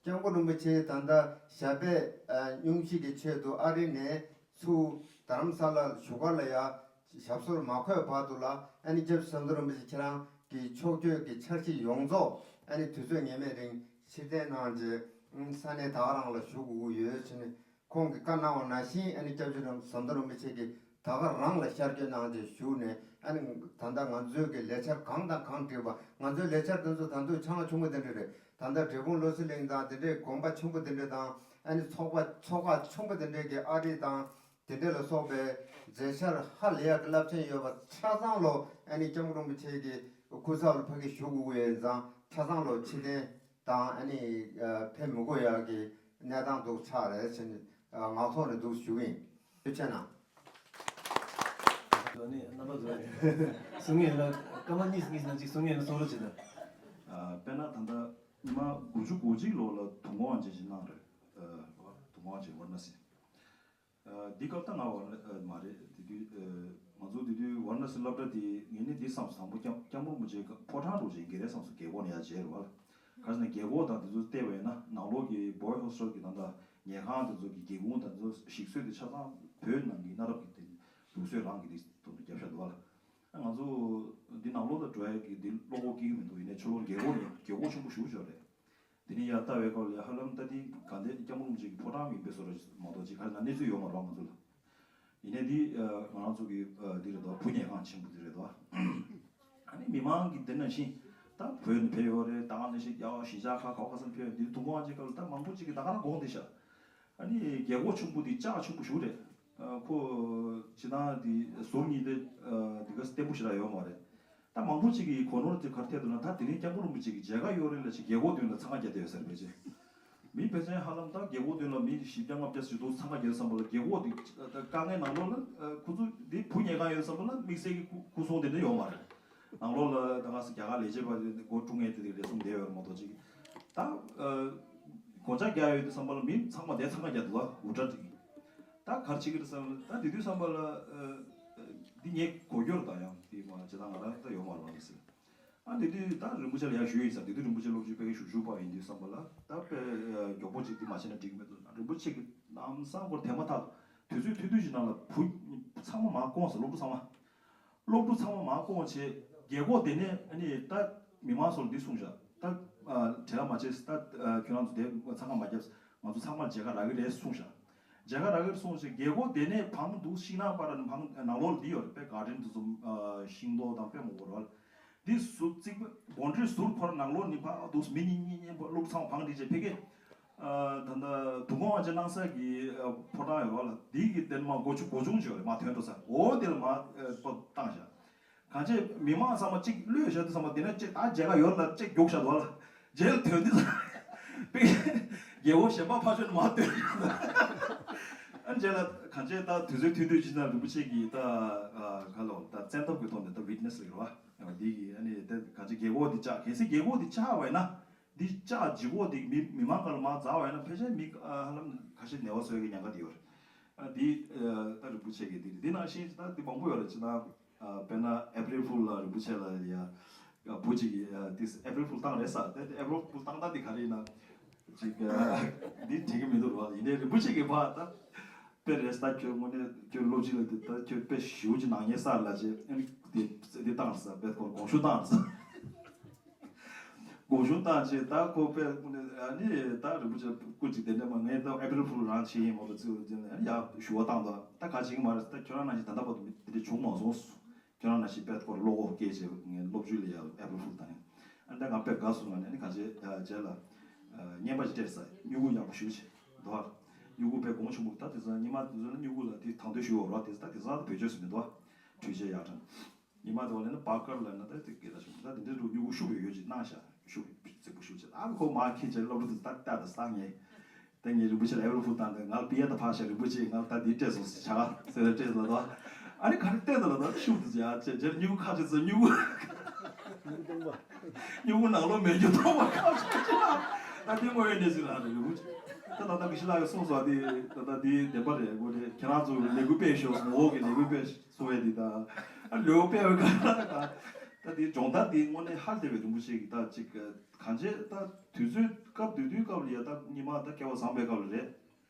སྐྱབས་མགོན་རིན་པོ་ཆེ་ད་ལྟ་ཞབས་པད་ཨ་སྙུང་གཞི་གི་ཆེད་དུ་ཨ་རི་ནས་ཚུར་དྷ་རམ་ས་ལ་བཞུགས་སྒར་ལ་ཡ་ཞབས་སོར་མ་འཁོད་བར་དུ་ལ། ཨ་ནི་སྐྱབས་རྗེ་ཟམ་གདོང་རིན་པོ་ཆེ་ཁྱེད་རང་གི་ཕྱོགས་བསྐྱོད་ཀྱི་འཆར་གཞི་ཡོངས་རྫོགས་ཨ་ནི་དུས་ཚོད་ངེས་མེད་རིང་ཕྱིར་འཐེན་གནང་རྗེས་ས་གནས་ད་ག་རང་ལ་བཞུགས་དགོས་ཀྱི་ཡོད་ཟེར་ནས་ཁོང་གིས་བཀའ་གནང་བ་ནང་བཞིན། ཨ་ནི་སྐྱབས་རྗེ་ཟམ་གདོང་རིན་པོ་ཆེ་གིས་ད་ག་རང་ལ་ཤར་བསྐྱོད་གནང་རྗེས་བཞུགས་ནས། ཨ་ནི་ད་ལྟ་ང་ཚོའི་གི་ལས་འཆར་གང་དང་གང་བསྒྲིགས་པ། ང་ཚོའི་ལས་འཆར་དེ་ཚོ་ད་དུང་ཆུང་ཆུང་པོ་དེ་འདྲ་རེད། ད་ལྟ་འབྲས་སྤུངས་བློ་གསལ་གླིང་དང་དེ་འདྲའི་དགོན་པ་ཆེན་པོ་དེ་འདྲ་དང་། ཨ་ནི་ཚོགས་པ་ཚོགས་ཁག་ཆེན་པོ་དེ་འདྲའི་གི་ཨ་རི་དང་དེ་འདྲ་ལ་སོགས་པའི་མཛད་འཆར་ཧ་ལས་ཡག་གི་རླབས་ཆེན་ཡོད་པ་ཆ་ཚང་ལོ། ཨ་ནི་སྐྱབས་མགོན་རིན་པོ་ཆེ་གི་སྐུ་ཚབ་ལ་ཕ་གི་བཞུགས་དགོས་ཀྱི་ཡོད་ཙང་ཆ་ཚང་ལོ་ཕྱིར་འཐེན་དང་། ཨ་ནི་ཕེབས་མི་དགོས་ཡག་གི་གནས་སྟངས་འདུག་ཆགས་རེད་ཟེར་ནས་ངག་ཐོག་ནས་འདུག་ཞུ་གི་ཡིན། ཐུགས་རྗེ་ཆེ་གནང་། ཨ་ནི་རྣམ་པ་ཚོ་གསུང་ངེས་ལ་སྐར་མ་གཉིས་གཉིས་ནང་གཅིག་གསུང་ངེས་ལ་གསུང་རོགས་བྱེད་དང་། ཨ་དཔེར་ན་ད་ལྟ་ཉི་མ་དགུ་བཅུ་གོ་གཅིག་ལོ་ལ་དུང་དཀར་དབང་ཆེན་ཞིག་གནང་རེད། ཨ་དུང་དཀར་དབང་ཆེན་ཝཱ་ར་ཎ་སི། ཨ་འདི་སྐབས་ད་ང་ཝཱ་ར་ཨ་མ་རེད། དེ་དུས་ཨ་ང་ཚོ་དེ་དུས་ཝཱ་ར་ཎ་སི་སློབ་གྲྭ་དེ་ངས་ནི་འདི་བསམ་སོང་། དང་པོ་སྐྱབས་སྐྱབས་མགོན་རིན་པོ་ཆེ་ཕོ་བྲང་འགྲོ་བྱེད་ཀྱི་རེད་བསམ་སོང་། རྒྱལ་སྒོ་ནས་ཡར་མཇལ་རེད་བ། ག་ཟེར་ན་རྒྱལ་སྒོ་དང་དེ་ཚོ་བལྟས་པ་ཡིན་ན་ནང་ལོགས་ཀྱི་Boy Hostel་གྱི་ད་ལྟ་ཉལ་ཁང་དེ་ཚོ་གི་སྒེའུ་ཁུང་དང་དེ་ཚོ་ཞིག་གསོས་དེ་ཆ་ཚང་བོད་ནང་གི་གནའ་རབས་ཀྱི་དེ་ལུགས་སྲོལ་རང་གི་དེ་དུ་རྒྱབ་ཤ་འདུག་བ་ལ། ང་ཚོ་འདི་ནང་ལོགས་ལ་འགྲོ་ཡ་གི་འདི་བློ་ཁོག་སྐྱེ་གི་མི་འདུག་ཡིན་ནའི་ཕྱི་ལོགས་རྒྱལ་སྒོ་ནས་རྒྱལ་སྒོ་ཆེན་པོ་ཞིག་ཡོད་རེད། དེ་ནས་ཡར་ལྟ་བའི་སྐབས་ལ་ཡ་ཧ་ལམ་ད་འདི་ག་འདི་སྐྱབས་མགོན་རིན་པོ་ཆེ་གི་ཕོ་བྲང་ཡིན་པའི་བཟོ་འདྲ་མ་གཏོགས་ཅིག་ག་རེ་ན་གནས་ཚུལ་ཡོད་མ་རེད་བ་ང་ཚོ་ལ། ཡིན་ནའི་འདི་ང་རང་ཚོ་གི་འདི་རེད་དོ། བུ་ཉལ་ཁང་ཆེན་པོ་འདི་རེད་དོ། ཨ་ནི་མི་མང་གི་འདི་ནང་བཞིན་ད་བོད་ནས་ཕེབས་ཡོད་རེད། ད་ག་ནང་བཞིན་རྒྱ་གར་གཞིས་ཆགས་ཁག་ག་བ་ག་ས་ནས་ཕེབས་ཡོད། འདི་དུང་དཀར་དབང་ཆེན་སྐབས་ལ་ད་མང་པོ་ཅིག་གིས་ད་ག་རང་དགོངས་བསྡད་ཤག་ཨ་ནི་རྒྱལ་སྒོ་ཆེན་པོ་འདི་ལྕགས་ཆེན་པོ་ཞིག་རེད། ཨ་ཁོ་སྤྱིར་བཏང་འདི་ཟུར་གཉིས་དེ་ཨ་འདི་ག་བརྟན་པོ་ཞེ་དྲག་ཡོད་མ་རེད། ད་མང་པོ་ཅིག་གིས་གོ་ནོར་དེ་ག་རེ་ཐེབས་འདུག་ན། ད་དེ་རིང་སྐྱབས་མགོན་རིན་པོ་ཆེ་གི་མཇལ་ཁ་ཡོད་རེད་ལབ་བྱས་རྒྱལ་སྒོ་མདུན་ལ་འཚང་ཁ་རྒྱག་བསྡད་ཡོད་ས་རེད་ཕལ་ཆེར། མི་ཕལ་ཆེར་ཧ་ལམ་ད་རྒྱལ་སྒོ་མདུན་ལ་མི་བཞི་བརྒྱ་ལྔ་བརྒྱ་ཞིག་འདུག་འཚང་ཁ་རྒྱག་བསམ་པ་ལ། རྒྱལ་སྒོ་དེ་ད་དཀའ་ངལ་ནང་ལོགས་ལ་ཨ་ཁོ་ཚོ་དེ་བུ་ཉལ་ཁང་ཡོད་བསམ་པ་ལ་དམིགས་བསལ་གྱི་སྐུ་སྐུ་སྲུང་དེ་འདྲ་ཡོད་མ་རེད། ནང་ལོགས་ལ་ད་ག་ས་རྒྱ་གར་ལས་བྱེད་པ་དེ་སྒོ་དཀྲུག་མཁན་དེ་དེ་རེ་ཟུང་བསྡད་ཡོད་རེད་མ་གཏོགས་ཅིག་ད་ཨ་སྒོ་ལྕགས་རྒྱག་ཡོད་དུས་ཙམ་པ་ལ་མི་ཚང་མ་དེ་འཚང་ཁ་རྒྱག་འདུག་ཨ་འུར་སྒྲ་དེ། ད་ག་རེ་བྱེད་ཀྱི་རེད་བསམ། ད་དེ་དུས་ཙམ་པ་ལ་ཨ་འདི་ངས་གོ་རྒྱུ་རེད། ད་ཡང་དེ་མ་བྱེད་ད་ང་རང་ད་ཡོད་མ་རེད་བ་ཟེར། ཨ་དེ་དུས་ད་རིན་པོ་ཆེ་ལ་ཡར་ཞུས་ཡིན་ས། དེ་དུས་རིན་པོ་ཆེ་སློབ་སྤྱི་དཔེ་ཞུ་ཞུ་པ་ཡིན་དུས་བསམ་པ་ལ་ད་དཔེ་མགྱོགས་པོ་ཅིག་འདི་མ་བྱས་ན་འགྲིག་གི་མེད་འདུག་རིན་པོ་ཆེ་གི་ལམ་སང་སྐོར་དེ་མ་ཐག་དུས་ཚོད་ཐུང་ཐུང་ཞིག་ནང་ལ་བུ་ཚང་མ་མར་བསྐོངས་ས། སློབ་ཕྲུག་ཚང་མ། སློབ་ཕྲུག་ཚང་མ་མར་བསྐོངས་བྱས་རྒྱལ་སྒོ་དེ་ནས་ཨ་ནི་ད་མི་མང་ཚོར་འདི་གསུངས་བཞག་ད་ཨ་བྲེལ་བ་མ་བྱེད། ད་ཨ་ཁྱོད་རང་ཚོ་དེ་འཚང་ཁ་མ་རྒྱབ། ང་ཚོ་ཚང་མར་མཇལ་ཁ་རག་གི་རེད་གསུངས་བཞག་མཇལ་ཁ་རག་གི་རེད་གསུངས་བྱས་རྒྱལ་སྒོ་དེ་ནས་བང་འདུག་ཤིང་ནགས་པར་བང་ནང་ལོགས་འདི་ཡོད་རེད། དཔེ་ག་ཌེན་དེ་ཚོ་ཨ་ཤིང་ཏོག་དང་དཔེ་མང་པོ་རེད་བ། འདི་ཟུར་རྩིག་པ་བོན་ཌི་རི་ཟུར་འཁོར་ནང་ལོགས་ནི་ཕ་འདུག་མི་གཉིས་གཉིས་གཉིས་སློབ་ཚང་བང་སྒྲིག་བྱས་ཕ་གི། ཨ་ད་ལྟ་དུ་ཀོང་ཨ་ཅེ་གནང་ས་གི་ཨ་ཕོ་བྲང་ཡོད་རེད་བ་ལ། འདི་གི་དེ་ནས་མར་སྒོ་ཆུང་སྒོ་ཆུང་ཅིག་ཡོད་རེད། མར་ཐོན་འགྲོ་ས་འོ་དེ་ལ་མར་ཨ་པ་བཏང་བཞག་གང་ཅི་མི་མང་ཚང་མ་གཅིག་གློད་བཞག་དུས་ཙམ་པ་དེ་ནས་གཅིག་ད་མཇལ་ཁ་ཡོད་ལ་གཅིག་རྒྱུགས་བཞག་འདུག་བ་ལ། རྗེས་ལ་ཐོན་དུས་ཙམ་པ་རྒྱལ་པོ་གཞན་པ་ཕར་ཕྱོགས་ནས་མར་ཐོན། ཨ་རྗེས་ལ་གང་ཅི་ད་དུས་ཚོད་ཐུང་ཐུང་ཅིག་ན་རིན་པོ་ཆེ་གིས་ད་ཨ་ག་ལ་ད་བཙན་ཐབས་ཀྱི་ཐོག་ནས་ད་ཝིཊ་ནེ་སི་ལ་རེད་བ། འདི་གི་ཨ་ནི་ད་གང་ཅི་རྒྱལ་སྒོ་འདི་བཅག་གལ་སྲིད་རྒྱལ་སྒོ་འདི་བཅག་པ་ཡིན་ན། འདི་བཅག་ལྗིད་ཁོག་འདི་མི་མི་མང་སྒང་ལ་མར་འཛེགས་པ་ཡིན་ན་ཕལ་ཆེར་མི་ཨ་ཧ་ལམ་ཁ་ཤས་ནད་པ་གསོ་ཡ་གི་ཉེན་ཁ་འདི་ཡོད་རེད། ཨ་འདི་ཨ་ད་རིན་པོ་ཆེ་གིས་འདི་འདི་ནང་བཞིན་ད་འདི་མང་པོ་ཡོད་རེད། ཅི་ན་ཨ་དཔེར་ན་ཨེ་པི་རིལ་ཕུལ་ལ་རིན་པོ་ཆེ་ལ་ཡ་ཨ་བུ་གཅིག་གིས་ཨ་འདི་ཨེ་པི་རིལ་ཕུལ་བཏང་རེད་ཟེར། དེ་ཨེ་པི་རིལ་ཕུལ་བཏང་སྟངས་འདི་ག་རེ་ཡིན་ན་ཅིག་ཨ་འདི་འགྲིག་གི་མི་འདུག་རོ། ཡིན་ནའི་རིན་པོ་ཆེ་གིས་ཕར་ད་དཔེ་རེད་ད། ཁྱོད་དངོས་གནས་ཁྱོད་སློབ་སྤྱི་ལ་འདི་ད་ཁྱོད་དཔེ་ཞེ་པོ་ཅིག་ནག་ཉེས་བསགས་ལབ་བྱས། ཨ་ནི་འདི་འདི་བཏང་ཟེར། དཔེ་ཁོ་དགོངས་ཞུ་བཏང་ཟེར། དགོངས་ཞུ་བཏང་བྱས་ད་ཁོ་དཔེ་ཨ་ནི་ད་རིན་པོ་ཆེ་སྐུ་མཁྱེན་དེ་འདྲ་མ། ངས་ད་ཨེ་པི་རིལ་ཕུལ་རང་བྱས་ཡིན་མ་གཏོགས་ཚིག་ལ་བརྒྱབ་ནས་ཨ་ནི་ཡར་ཞུ་བ་བཏང་འདུག་ད་ག་བྱེད་ཀྱི་མ་རེད། ད་ཁྱོད་རང་ནང་བཞིན་ད་ལྟ་བར་དུ་མི་དེ་འདྲ་བྱུང་མ་སོང་། ཁྱོད་རང་ནང་བཞིན་དཔེ་ཁོ་ལ་བློ་ཁོག་སྐྱེས་བྱས་ངས་སློབ་བརྗོད་ལ་ཡར་ཨེ་པི་རིལ་ཕུལ་བཏང་ཡིན། ཨ་ནི་ད་ང་དཔེ་དགའ་སོང་། ང་ནི་ཨ་ནི་ག་བྱེད་ཨ་རྗེས་ལ་ཨ་རྔན་པ་ཞིག་སྤྲད་ས། སྨྱུ་གུ་ཡག་པོ་ཞེ་པོ་ཅིག་འདུག་ཨ། སྨྱུ་གུ་དཔེ་གོང་ཆེན་པོ། ད་དེང་སང་ཉི་མ་དེ་ཚོ་ལ་སྨྱུ་གུ་ལ་དེ་དང་དོད་ཞུ་བ་རོ། དེ་ད་དེང་སང་ད་བེད་སྤྱོད་སུ་མི་འདུག་ཨ། འཕྲུལ་ཆས་ཡར་དྲངས། ཉི་མ་དེ་བ་ལས་ན་པར་ཀར་ལ་ན་ད་དེ་སྐད་ད་ཞུ་ད་དེ་འདྲའི་རུ་སྨྱུ་གུ་ཤུགས་ཡོད་ཡོད་ཅིག་གནང་ཤག་ཤུགས་རྫིག་པོ་ཤུགས་ཆེ། ཨ་ཁོ་མར་ཁྱེར་བྱས་སློབ་ཕྲུག་དེ་ད་ལྟ་ད་སང་ངས་ད་ངས་རིན་པོ་ཆེ་ལ་ཨེ་པི་རིལ་ཕུལ་བཏང་། ད་ང་ལ་པི་ཡ་ད་ཕར་བཞག་རིན་པོ་ཆེ་ང་ལ་ད་འདི་སྤྲད་སོང་ཟེར་བྱ་ག་ཟེར་སྤྲད་སོང་ལ། ད་ཨ་ནི་ག་རེ་སྟོན་ད་ལ་ད་ཤུགས་དེ་བྱས་ཨ་ཅེ་ཅེ་སྨྱུ་གུ་ཁ་ཆེ་ཚོ་སྨྱུ་གུ་སྨྱུ་གུ་སྟོང་པ། སྨྱུ་གུ་ནང་ལོགས་མེད་རྒྱུ་སྟོང་པ་ཁ་ཆེ་ཆེ་ལ། ད་དེ་མོ་ཡོད་ནས་ཟེར་ལ་རེད། རིན་པོ་ཆེ་ད་ད་ད་གི་ཤི་ལ་གི་གསུངས་སོང་། དེ་ད་ད་དེ་བདེན་པ་རེད། དགོས་རེད། ཁྱེད་རང་ཚོ་ལས་འགུལ་སྤེལ་ཤོག་ཟེར། འོག་གི་ལས་འགུལ་སྤེལ་ཤོག་གསུང་ཡས་འདི་དང་། ཨ་ལོ་དཔེ་བའི་ཁ་ལ་དང་། ད་འདི་སྦྱོང་བརྡར་འདི་དངོས་གནས་ཧ་ལས་པའི་རིན་པོ་ཆེ་གི་ད་ཅིག་གང་བྱས་ད་དུས་ཚོད་སྐབས་དེ་དུས་སྐབས་ལ་ཡ་ད་སྔོན་མ་ད་སྐལ་བ་བཟང་པའི་སྐབས་ལ་རེད།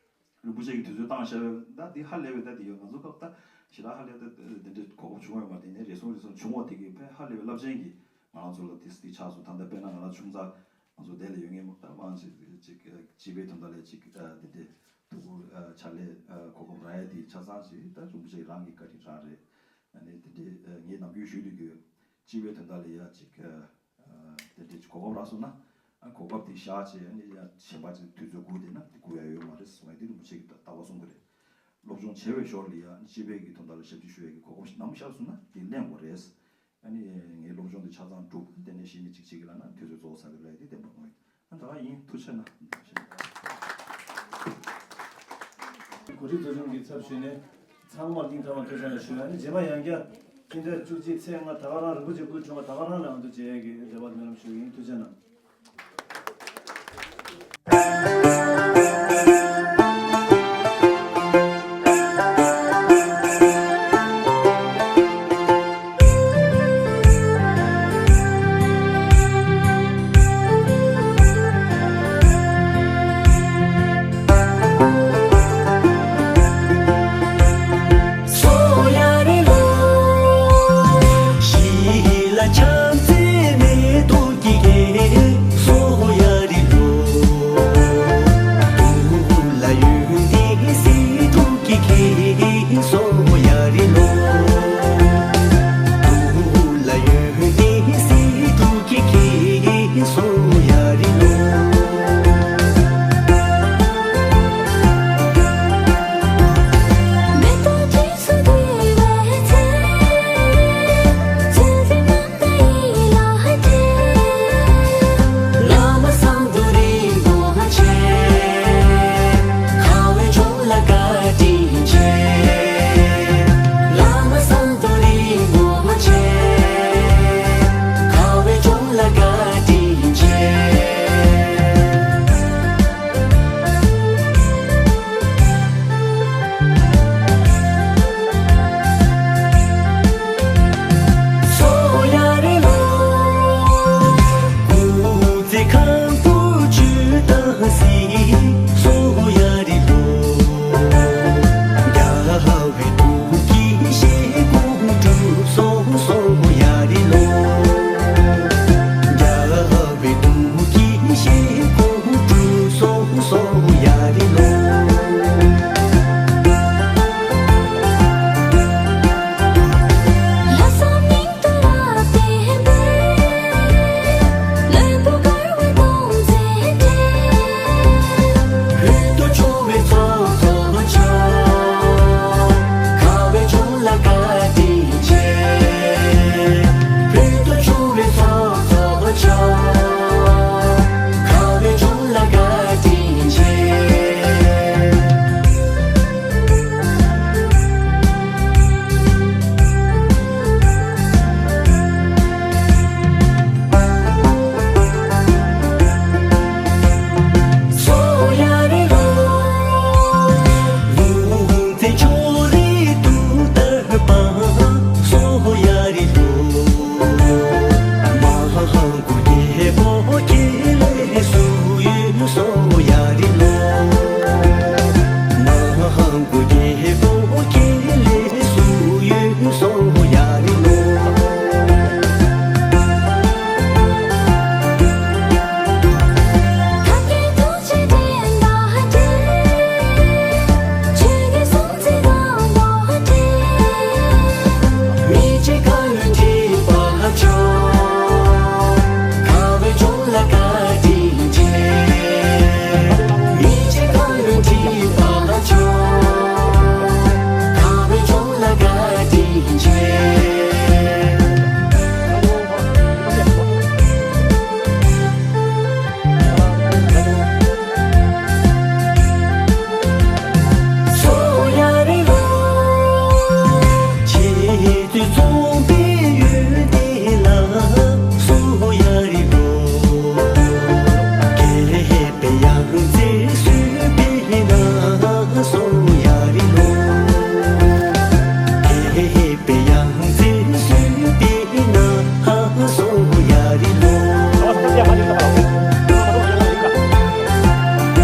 རིན་པོ་ཆེ་གི་དུས་ཚོད་བཏང་བཞག་པའི་ད་འདི་ཧ་ལས་པའི་ད་འདི་ཡོད། ང་ཚོ་སྐབས་ད་ཞེ་དྲག་ཧ་ལས་ད་འདི་འདྲའི་གོ་སྐབས་བྱུང་བ་ཡོད་མ་རེད། དེ་ནས་རེ་ཟུང་རེ་ཟུང་བྱུང་བ་དེ་གི་དཔེ་ཧ་ལས་པའི་རླབས་ཆེན་གྱི་ང་རང་ཚོ་ལ་དེ་དེ་ཆགས་སོང་། ད་ལྟ་དཔེར་ན་ང་རང་ཆུང་ཙག་ང་ཚོ་དེ་ལ་ཡོད་མཁན་མོ་ད་མང་ཆེ་ཅིག་སྤྱི་པའི་དོན་དག་ལ་ཅིག་འདི་འདྲའི་ཐུགས་ཁུར་ཕྱག་ལས་གོ་སྐབས་རག་ཡ་དེ་ཆ་ཚང་ཞིག་ད་རིན་པོ་ཆེ་རང་གི་བཀའ་དྲིན་རང་རེད། ཨ་ནི་དེ་འདྲའི་ངས་ནམ་རྒྱུན་ཞུ་དུས་ཀྱི་སྤྱི་པའི་དོན་དག་ལ་ཡ་ཅིག་དེ་འདྲའི་གོ་སྐབས་རག་སོང་ན། གོ་སྐབས་དེ་བཞག་བྱས་ཨ་ནི་ཡ་གཞན་པ་ཅིག་དུས་ཚོད་སྒུག་བསྡད་ན་དེ་སྒུག་ཡ་ཡོད་མ་རེད་གསུངས་ཡ་དེ་རིན་པོ་ཆེ་གིས་ད་ལྟ་བ་གསུང་གི་རེད། སློབ་སྦྱོང་བྱེད་པའི་ཞོར་ལ་ཡ་སྤྱི་པའི་གི་དོན་དག་ལ་ཞབས་ཕྱི་ཞུ་ཡ་གི་གོ་སྐབས་ནམ་ཤར་སོང་ན་དེ་ལེན་དགོས་རེད། ཨ་ནི་ངའི་སློབ་སྦྱོང་དེ་ཆ་ཚང་གྲུབ། དེ་ནས་གཞི་ནས་གཅིག་བྱེད་ཀྱི་ལབ་ན་དུས་ཚོད་རྫོགས་ཚར་གི་རེད། དེ་བདེན་པ་ངོས་ད་ག་ཡིན། ཐུགས་རྗེ་གནང་། གོ་སྒྲིག་ཚོགས་ཆུང་གི་ཚབ་ཞུས་ནས་ཚང་མར་སྙིང་ཐག་པ་ཐུགས་རྗེ་ཆེ་ཞུ། ཨ་ནི་རྗེས་མ་ཡང་བསྐྱར་སྤྱི་ཟླ་བཅུ་གཅིག་ཚེས་ལྔ་ད་ག་རང་རིན་པོ་ཆེ་སྐུའི་འཁྲུངས་པ་ད་ག་རང་ལ་ང་ཚོ་མཇལ་ཡ་གི་རེ་བ་སྨོན་ལམ་ཞུ་གི་ཡིན། ཐུགས་རྗེ་གནང་།